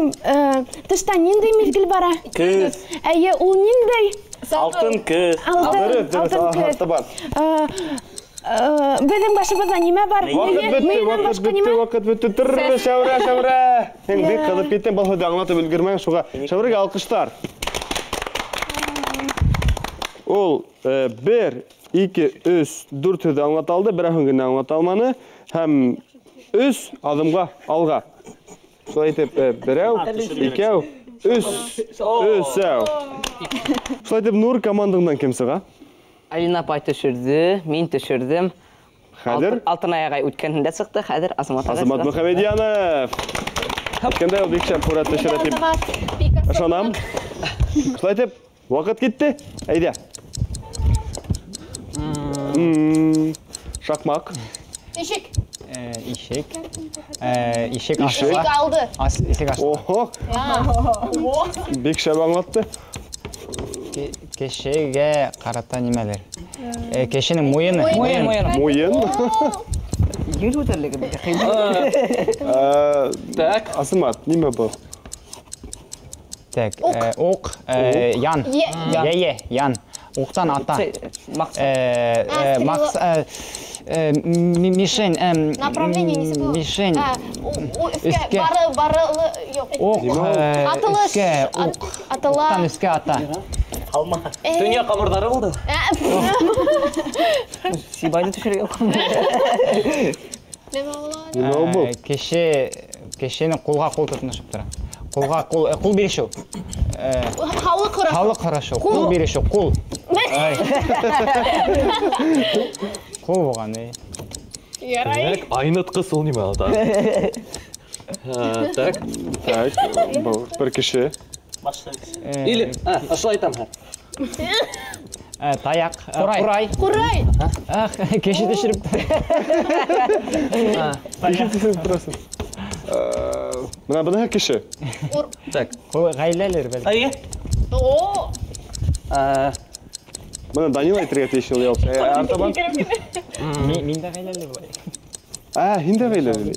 тышта ниндәй миҙгел бара? Көҙ. Әйе, ул ниндәй? Алтын көҙ. Дөрөҫ, дөрөҫ. Артабан. Беҙҙең башыбыҙҙа нимә бар? Ваҡыт бөттө, ваҡыт бөттө, ваҡыт бөттө. Тыр, Шәүрә, Шәүрә. Һин бик ҡыҙып киттең, был һүҙҙе аңлатып өлгөрмәң, шуға. Шәүрәгә алҡыштар. Ул 1, 2, 3, 4 һүҙҙе аңлата алды, берәүһен генә аңлата алманы һәм 3 аҙымға алға. Шулай итеп, берәү, икәү, өс, өсәү. Шулай итеп, Нур командаңдан кем сыға? Алина апай төшөрҙө, мин төшөрҙөм. Хәҙер? Алтынай ағай үткәнендә сыҡты, хәҙер Азамат ағай. Азамат Мөхәммәдьянов. Үткәндә ул бик шәп һүрәт төшөрә тип ышанам. Шулай итеп, ваҡыт китте. Әйҙә. Шаҡмаҡ. Ишек. Ишек. Ишек Ишек алды. Ишек асты. Охо. Бик шәп аңлатты. Кешегә ҡарата нимәлер? Кешенең муйыны. Муйын, муйын. Муйын. Еңел үтерлеге бик ҡыйын. Так. Азамат, нимә был? Так, уҡ, ян. Йәйе, ян. Уҡтан ата. Мишень. Мишень. Направление нисек була? Мишень. Өҫкә бары, юҡ. Уҡ, Атылыш. өҫкә, уҡ. Атыла. Уҡтан өҫкә ата. Алма. Донъя ҡамырҙары булды. Сибайҙы төшөргә. Нимә була? Нимә был? Кешене ҡулға ҡул тотоношоп тора. Ҡулға ҡул, ҡул бирешеү. Һаулыҡ һорашыу. Һаулыҡ һорашыу, ҡул бирешеү, ҡул. Ҡул булған, эй. Ярай. Так, айнытҡыс ул нимә ул? Так. Так, был бер кеше. Башта. Или, ошолай әйтәм. Таяҡ. Ҡурай. Ҡурай. Ах, кеше төшөрөп. Кеше төшөрөп тораһың. Бына быныһы кеше. Так. Ғаиләлер бәлки. Әйе. О! Бына Данил әйтергә тейеш ул яуап. Артабан. Мин дә ғаиләле булай. Һин дә ғаиләле.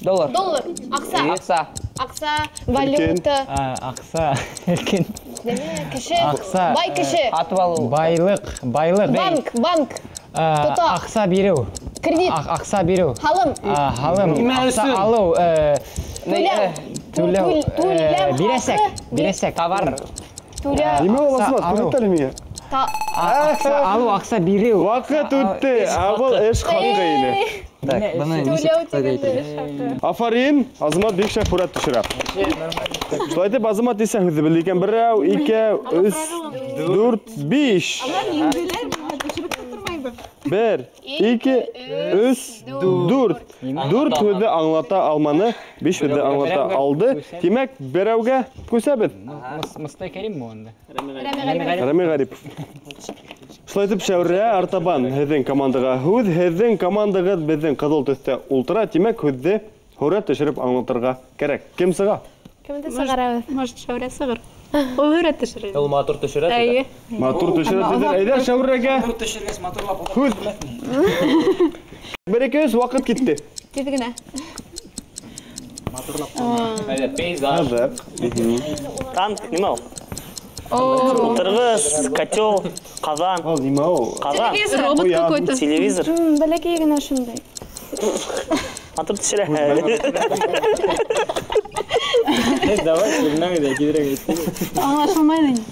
Доллар. Доллар. Аҡса. Аҡса. Аҡса, валюта. Аҡса. Эркен. Нәмә, кеше. Аҡса. Бай кеше. Һатып алыу. Байлыҡ, байлыҡ. Банк, банк. Тота. Аҡса биреү. Кредит. Аҡса биреү. Һалым. Һалым. Аҡса алыу. Түләү. Түләү. Бирәсәк. Бирәсәк. Товар. Түләү. Нимә ул, Азамат? Күрһәт әле миңә. Аҡса алыу, аҡса биреү. Ваҡыт үтте. Ә был эш хаҡы ине. Так, быны нисек әйтергә? Афарин, Азамат бик шәп һүрәт төшөрә. Шулай итеп, Азамат нисә һүҙҙе белде икән? 1, 2, 3, 4, 5. Алар еңделәр, бына төшөрөп тә тормайбыҙ. 1, 2, 3, 4. 4 һүҙҙе аңлата алманы, 5 һүҙҙе аңлата алды. Тимәк, берәүгә күсәбеҙ. Мостай Кәримме унда? Рәми Ғарипов. Шулай итеп, Шәүрә, артабан һеҙҙең командаға һүҙ, һеҙҙең командағыҙ беҙҙең ҡыҙыл төҫтә ултыра. Тимәк, һүҙҙе һүрәт төшөрөп аңлатырға кәрәк. Кем сыға? Кемде сығарабыҙ? Может, Шәүрә сығыр. Ул һүрәт төшөрә. Ул матур төшөрә. Әйе. Матур төшөрә тиҙәр. Әйҙә, Шәүрәгә. Матур төшөргәс, матурлап һүҙ. 1, 2, 3, ваҡыт китте. Тиҙ генә. Матурлап. Әйҙә, пейзаж. Танк, нимә ул? Ултырғыс, котел, ҡаҙан. Ул нимә ул? Ҡаҙан. Телевизор. Робот какой-то. Телевизор. Бәләкәй генә шундай. Матур төшөрә. Давай, белмәм инде, тиҙерәк әйт. Аңлашылмай инде.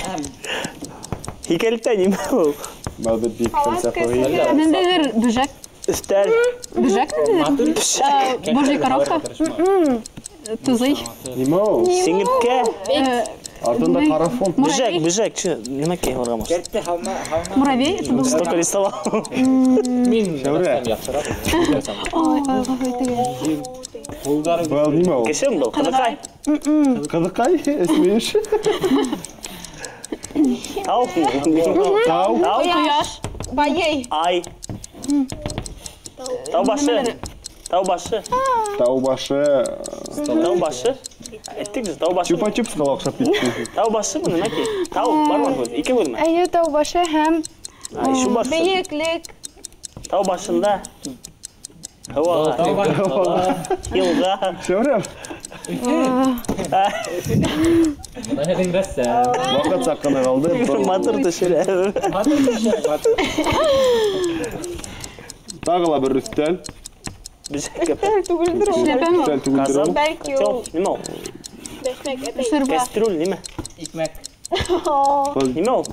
Һикәлектә нимә ул? Был бит бик фәлсәфәви. Ниндәйҙер бөжәк. Өҫтәл. Бөжәк ниндәйҙер? Божья коровка. Тузый. Нимә ул? Сиңерткә. Артында ҡара фон. Бөжәк, бөжәк, нимә кей һорға может? Муравей, это был. Столько рисовал. Мин Шәүрә. яҡшыраҡ. Ой, ой, ғәфү итегеҙ. Был нимә ул? Кешеме был? Ҡыҙыҡай. Ҡыҙыҡай, эсмейеш. Тау. Тау. Тау. Ҡояш. Байый. Ай. Тау башы. Тау башы. Тау башы. Тау башы. Әйттек же, тау башы. Чупа-чупсҡа ла оҡшап китте. Тау башы мы нимә ки? Тау бармы һүҙ? Ике һүҙме? Әйе, тау башы һәм Ай, шу башы. Бейеклек. Тау башында. Һыуаға. Йылға. Шәүрә. Бына һеҙҙең рәссам. Ваҡыт саҡ ҡына ҡалды. Матур төшөрә. Матур төшөрә, матур. Тағы ла бер өҫтәл. Өҫтәл түгелдер ул. Өҫтәл түгелдер ул. Бәлки ул. Нимә ул? Бәшмәк әтәй. Кәстрүл нимә? Икмәк. Нимә ул?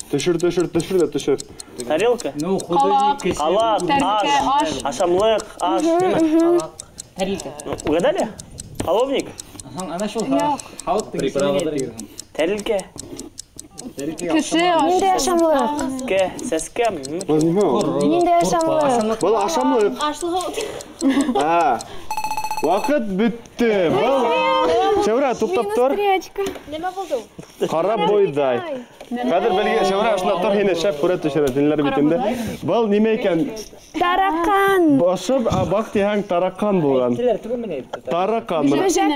Төшөр, төшөр, төшөр ҙә төшөр. Тарелка? Ну, художник кеше. Ҡалаҡ, аш, ашамлыҡ, аш, нимә? Тарелка. Угадали? Половник? Ана шул халыҡтың исемен. Тарелка. Кеше Ниндәй ашамлыҡ? Сәскә, сәскә. Был нимә ул? Ниндәй ашамлыҡ? Был ашамлыҡ. Ашлығы. Ваҡыт бөттө. Был Шәүрә, туҡтап тор. Нимә булды ул? Ҡара бойҙай. Хәҙер белгән Шәүрә ошонда тор, һине шәп һүрәт төшөрә тинеләр бит инде. Был нимә икән? Тараҡан. Башып, баҡ тиһәң, тараҡан булған. Тараҡан. Бөжәк.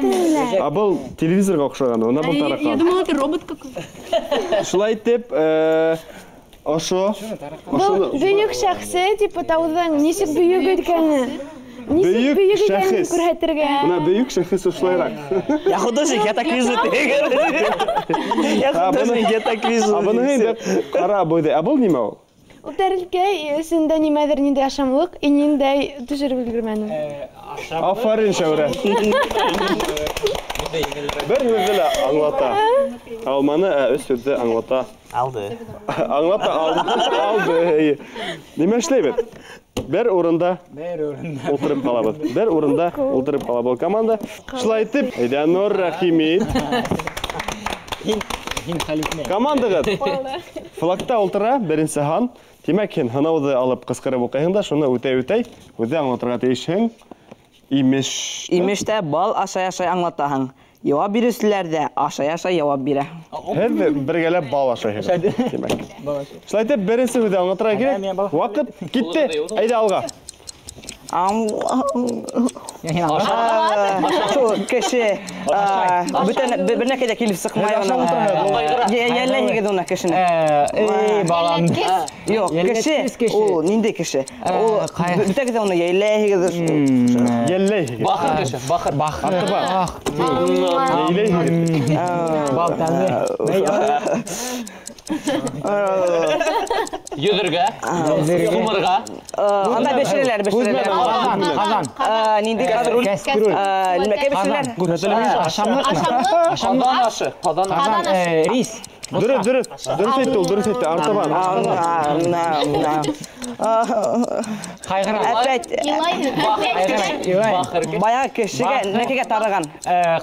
А был телевизорға оҡшаған, уна был Я тараҡан. думала, это робот какой-то. Шулай итеп, ошо. Был бөйөк шәхсе, типа тауҙың нисек бөйөк икәне. Бөйөк Нисек бөйөк икәнен шәхес. күрһәтергә. Бына бөйөк шәхес ошолайыраҡ. Я художник, я так вижу. Я художник, я так вижу. А быныһы инде ҡара бойҙай. А был нимә ул? Ул тәрилкә эсендә нимәҙер, ниндәй ашамлыҡ, и ниндәй төшөрөп өлгөрмәнем. Афарин, Шәүрә. Бер һүҙҙе лә аңлата алманы, ә өс һүҙҙе аңлата. Алды. Аңлата алды. Нимә эшләйбеҙ? Бер урында ултырып ҡалабыҙ. Бер урында ултырып ҡала был команда. Шулай итеп, әйҙә, Нур, рәхим ит. Командағыҙ флагта ултыра, беренсе һан. Тимәк, һин һынауҙы алып ҡысҡырып уҡыйһың да, шуны үтәй-үтәй, үҙе аңлатырға тейешһең. Имеш. Имештә бал ашай-ашай аңлатаһың. Яуап биреүселәр ҙә ашай-ашай яуап бирә. Һеҙ бергәләп бал ашайһығыҙ, тимәк. Шулай итеп, беренсе һүҙҙе аңлатырға кәрәк. Ваҡыт китте. Әйҙә алға. Шул кеше бүтән бер нәкәй ҙә килеп сыҡмай уның. Йәлләйһегеҙ уны кешене. Эй, балам. Юҡ, кеше ул ниндәй кеше? Ул бөтәгеҙ ҙә уны йәлләйһегеҙ. Йәлләйһегеҙ. Бахыр кеше, бахыр. Бахыр. Йәлләйһегеҙ. Бал тәмле. Йөҙөргә, сумырға. Анда бешерәләр, бешерәләр. Ҡаҙан. Ниндәй ҡаҙан? Кәстрүл. Нимәкәй бешерәләр? Ашамлыҡмы? Ҡаҙан ашы, ҡаҙан Ҡаҙан, рис. Дөрөҫ, дөрөҫ. Дөрөҫ әйтте ул, дөрөҫ әйтте. Артабан. Ҡайғыра. Опять баяғы кешегә нәкәгә тарыған.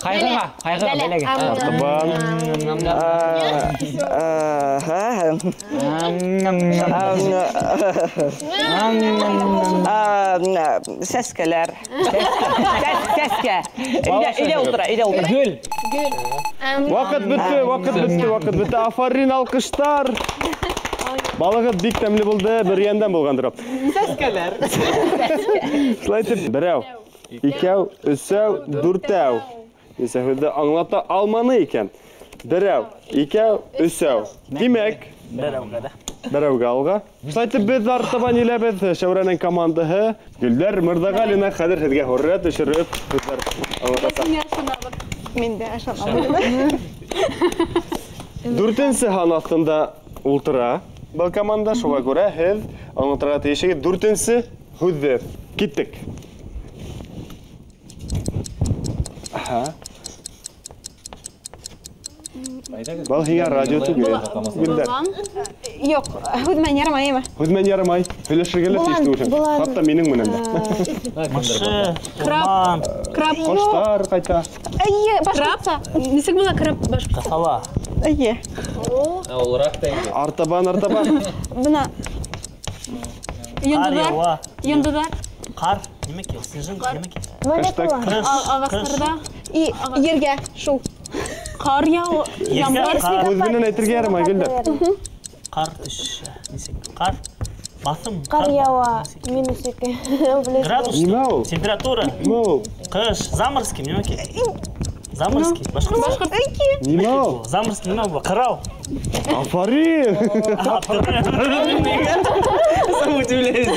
Ҡайғыға, ҡайғыға бәләгә. Артабан. Сәскәләр. Сәскә. Өйҙә ултыра, өйҙә ултыра. Гөл. Ваҡыт бөттө, ваҡыт бөттө, ваҡыт бөттө. Афарин, алҡыштар. Балығыҙ бик тәмле булды, бөрйәндән булғандыр. Сәскәләр. Шулай итеп, берәү, икәү, өсәү, дүртәү. Нисә һүҙҙе аңлата алманы икән. Берәү, икәү, өсәү. Тимәк, Берәүгә дә. Берәүгә алға. Шулай итеп, беҙ артабан иләбеҙ. Шәүрәнең командаһы Гөлдәр Мырҙағалина хәҙер һеҙгә һүрәт төшөрөп һүҙҙәр аңлатасаҡ. Мин дә ышанам. Дүртенсе һан аҫтында ултыра был команда, шуға күрә һеҙ аңлатырға тейешһегеҙ дүртенсе һүҙҙе. Киттек. Аһа. Был һиңә радио түгел. Гөлдәр. Юҡ, һүҙ менән ярамаймы? Һүҙ менән ярамай. Һөйләшергә лә тейеш түгелһең. Хатта минең менән дә. Мышы, урман. Краб. Ҡоштар ҡайта. Эйе, башҡортса. Нисек була краб башҡортса? Ҡыҫала. Эйе. Ул рак та инде. Артабан, артабан. Бына Йондоҙҙар. Йондоҙҙар. Ҡар, нимә кил? Снежинка, нимә кил? Молекула. Ағастарҙа. И ергә шул. Ҡар яуы, ямғыр. Һүҙ менән әйтергә ярамай, Гөлдәр. Ҡар төшә, нисек? Ҡар, баҫым. Ҡар яуа, -2. Градус. Нимә ул? Температура. Нимә ул? Ҡыш, заморский, нимә кил? Заморский, башҡортса. Нимә ул? Заморский, нимә ул? Ҡырау. Афарин! Сам удивляюсь.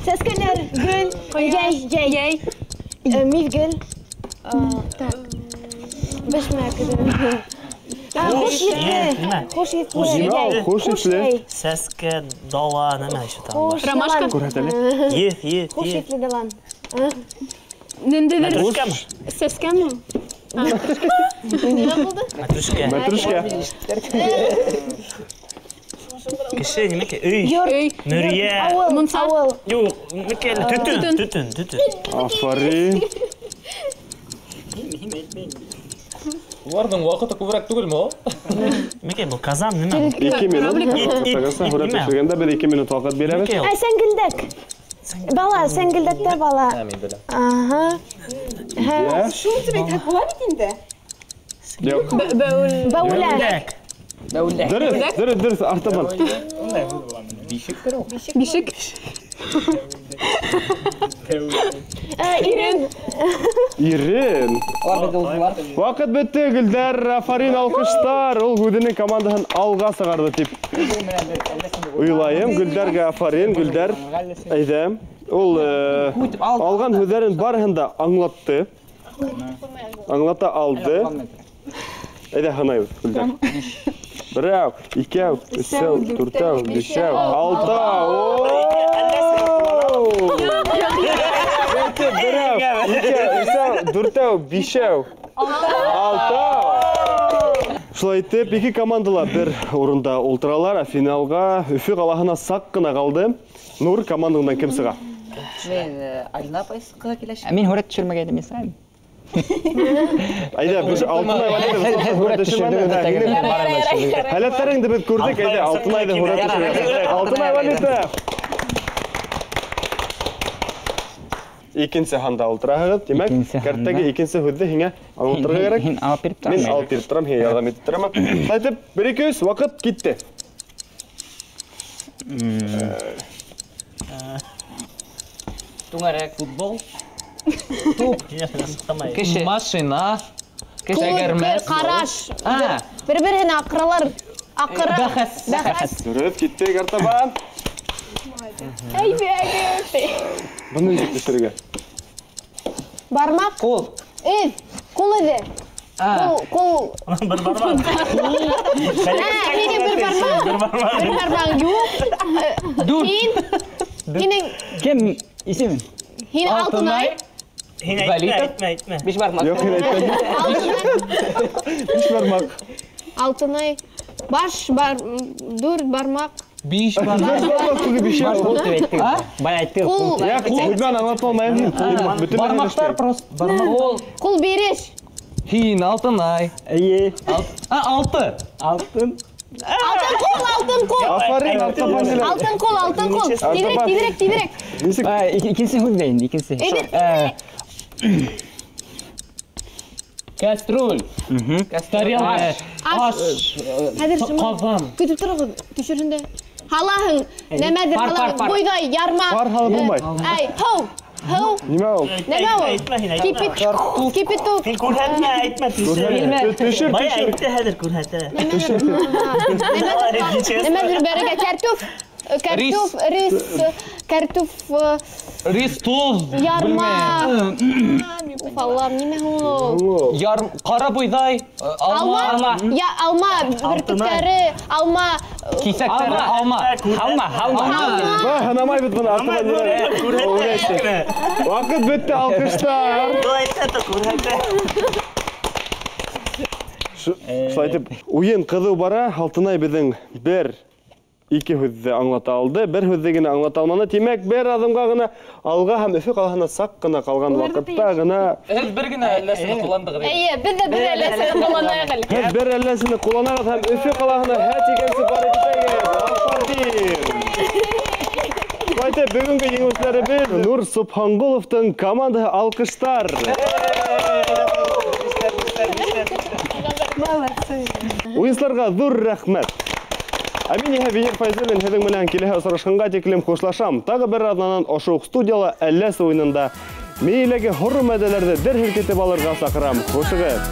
Сәскәләр, гөл, җәй, җәй. Миҙгел. Так. Бешмәк. Хуш еҫле. Хуш еҫле. Нимә ул? Хуш еҫле. Сәскә, дала, нәмә еще там? Ромашка. Күрһәт әле. Еҫ, еҫ, Хуш еҫ. еҫле далан. Ниндәйҙер Мәтрүшкәме? сәскәме? Нимә булды? Мәтрүшкә. Мәтрүшкә. Кеше, нимә кил? Өй. Өй. Мөрйә. Ауыл, Мунса. ауыл. Юҡ, нимә кил? Төтөн, төтөн, төтөн. Афарин. Уларҙың ваҡыты күберәк түгелме ул? Нимә кил был? Казан, нимә? 2 минут. Ит, ит, Ҡағыҙға һүрәт нимә? төшөргәндә беҙ 2 минут ваҡыт бирәбеҙ. Нимә кил? Ә, сәңгелдәк. Бала, сәңгелдәктә бала. Мин беләм. Аһа. Йә. Шул тип әйтһәк була бит инде. Юҡ. Бәүлә. Бәүләк. Дөрөҫ, дөрөҫ, дөрөҫ, артабан. Бишектер ул. Бишек. Ирен. Ирен. Ваҡыт бөттө, Гөлдәр, афарин, алҡыштар. Ул үҙенең командаһын алға сығарҙы тип уйлайым. Гөлдәргә афарин, Гөлдәр. Әйҙә. Ул алған һүҙҙәрен барыһын да аңлатты. Аңлата алды. Әйҙә, һанайбыҙ, Гөлдәр. Берәү, икәү, өсәү, дүртәү, бишәү, алтау. Берәү, икәү, өсәү, дүртәү, бишәү, алтау. Шулай итеп, ике командала бер урында ултыралар, ә финалға Өфө ҡалаһына саҡ ҡына ҡалды. Нур, командаңдан кем сыға? Мин Алина апай сыға киләчәк. Мин һүрәт төшөрмәгәйнем, мин сығайым. Әйҙә, беҙ Алтынай һүрәт төшөрмәне. Һәләттәреңде беҙ күрҙек, әйҙә, Алтынайҙы һүрәт төшөргә. Алтынай Вәлитов. Икенсе һанда ултыраһығыҙ. Тимәк, кәрттәге икенсе һүҙҙе һиңә аңлатырға кәрәк. Һин алып биреп торам. Мин алып биреп торам, һиңә ярҙам итеп торам. Айтып, 1 2 3 ваҡыт китте. Түңәрәк, футбол. Туп. Кеше. Машина. Кул, ҡараш. Бер-береһенә аҡыралар. Аҡыра. Бәхәс. Бәхәс. Дөрөҫ, киттек артабан. Әйбәгеҙ. Быны нисек төшөрөргә? Бармаҡ. Ҡул. Эҙ. Ҡул эҙе. Ҡул, ҡул. Бер бармаҡ. Һинең бер бармаҡ. Бер бармаҡ юҡ. Дүрт. Һин. Һинең. Кем исемең? Һин Алтынай. Һин әйтмә, әйтмә, әйтмә. Биш бармаҡ. Юҡ, һин әйтмә. Биш бармаҡ. Алтынай. Баш бар, дүрт бармаҡ. Биш бармаҡ. Дүрт бармаҡ түгел, биш Ҡул тип әйттегеҙ. Бая әйттегеҙ. Ҡул. Я, ҡул һүҙ аңлата алмайым. Бармаҡтар просто. Ҡул. Ҡул биреш. Һин Алтынай. Эйе. Алты. Алтын. Алтын ҡул, алтын ҡул. Афарин, артабан. Алтын ҡул, алтын ҡул. Тиҙерәк, тиҙерәк, тиҙерәк. Нисек? Икенсе һүҙ ҙә инде, икенсе. Кәстрүл. Тарелка. Аш. Хәҙер Ҡаҙан. Көтөп тороғоҙ, төшөрһөн дә. Һалаһың, нәмәҙер һалаһың, бойҙай, ярма. Пар һалып булмай. Әй, һыу. Һыу. Нимә ул? Нәмә ул? Кипеток. Һин күрһәтмә, әйтмә, төшөр. Төшөр, Бая төшөр. әйтте, хәҙер күрһәтә. Нәмәҙер бәрегә кәртүф. Кәртүф, рис, кәртүф. Рис, тоҙ. Ярма. Уф, Аллам, нимә һуң ул? Ҡара бойҙай, алма. Я, алма бөртөктәре, алма. Киҫәктәре, алма. Алма, алма. Ба, һанамай бит быны, артабан. Ваҡыт бөттө, алҡыштар. Шулай итеп, уйын ҡыҙыу бара. Алтынай беҙҙең бер ике һүҙҙе аңлата алды, бер һүҙҙе генә аңлата алманы. Тимәк, бер аҙымға ғына алға һәм Өфө ҡалаһына саҡ ҡына ҡалған ваҡытта ғына. Һеҙ бер генә әлләсене ҡулландығыҙ. Эйе, беҙ ҙә бер әлләсене ҡулланайыҡ әле. Һеҙ бер әлләсене ҡулланағыҙ һәм Өфө ҡалаһына һә тигәнсе барып етәгеҙ. Афарин! Шулай итеп, бөгөнгө еңеүселәребеҙ Нур Субханғоловтың командаһы. Алҡыштар! Уйынсыларға ҙур рәхмәт. Ә мин иһә Венер Файзуллин һеҙҙең менән киләһе осрашҡанға тиклем хушлашам. Тағы бер аҙнанан ошо уҡ студияла Әлләс уйынында мейеләге һоро мәҙәләрҙе дер һелкетеп алырға саҡырам. Хушығыҙ!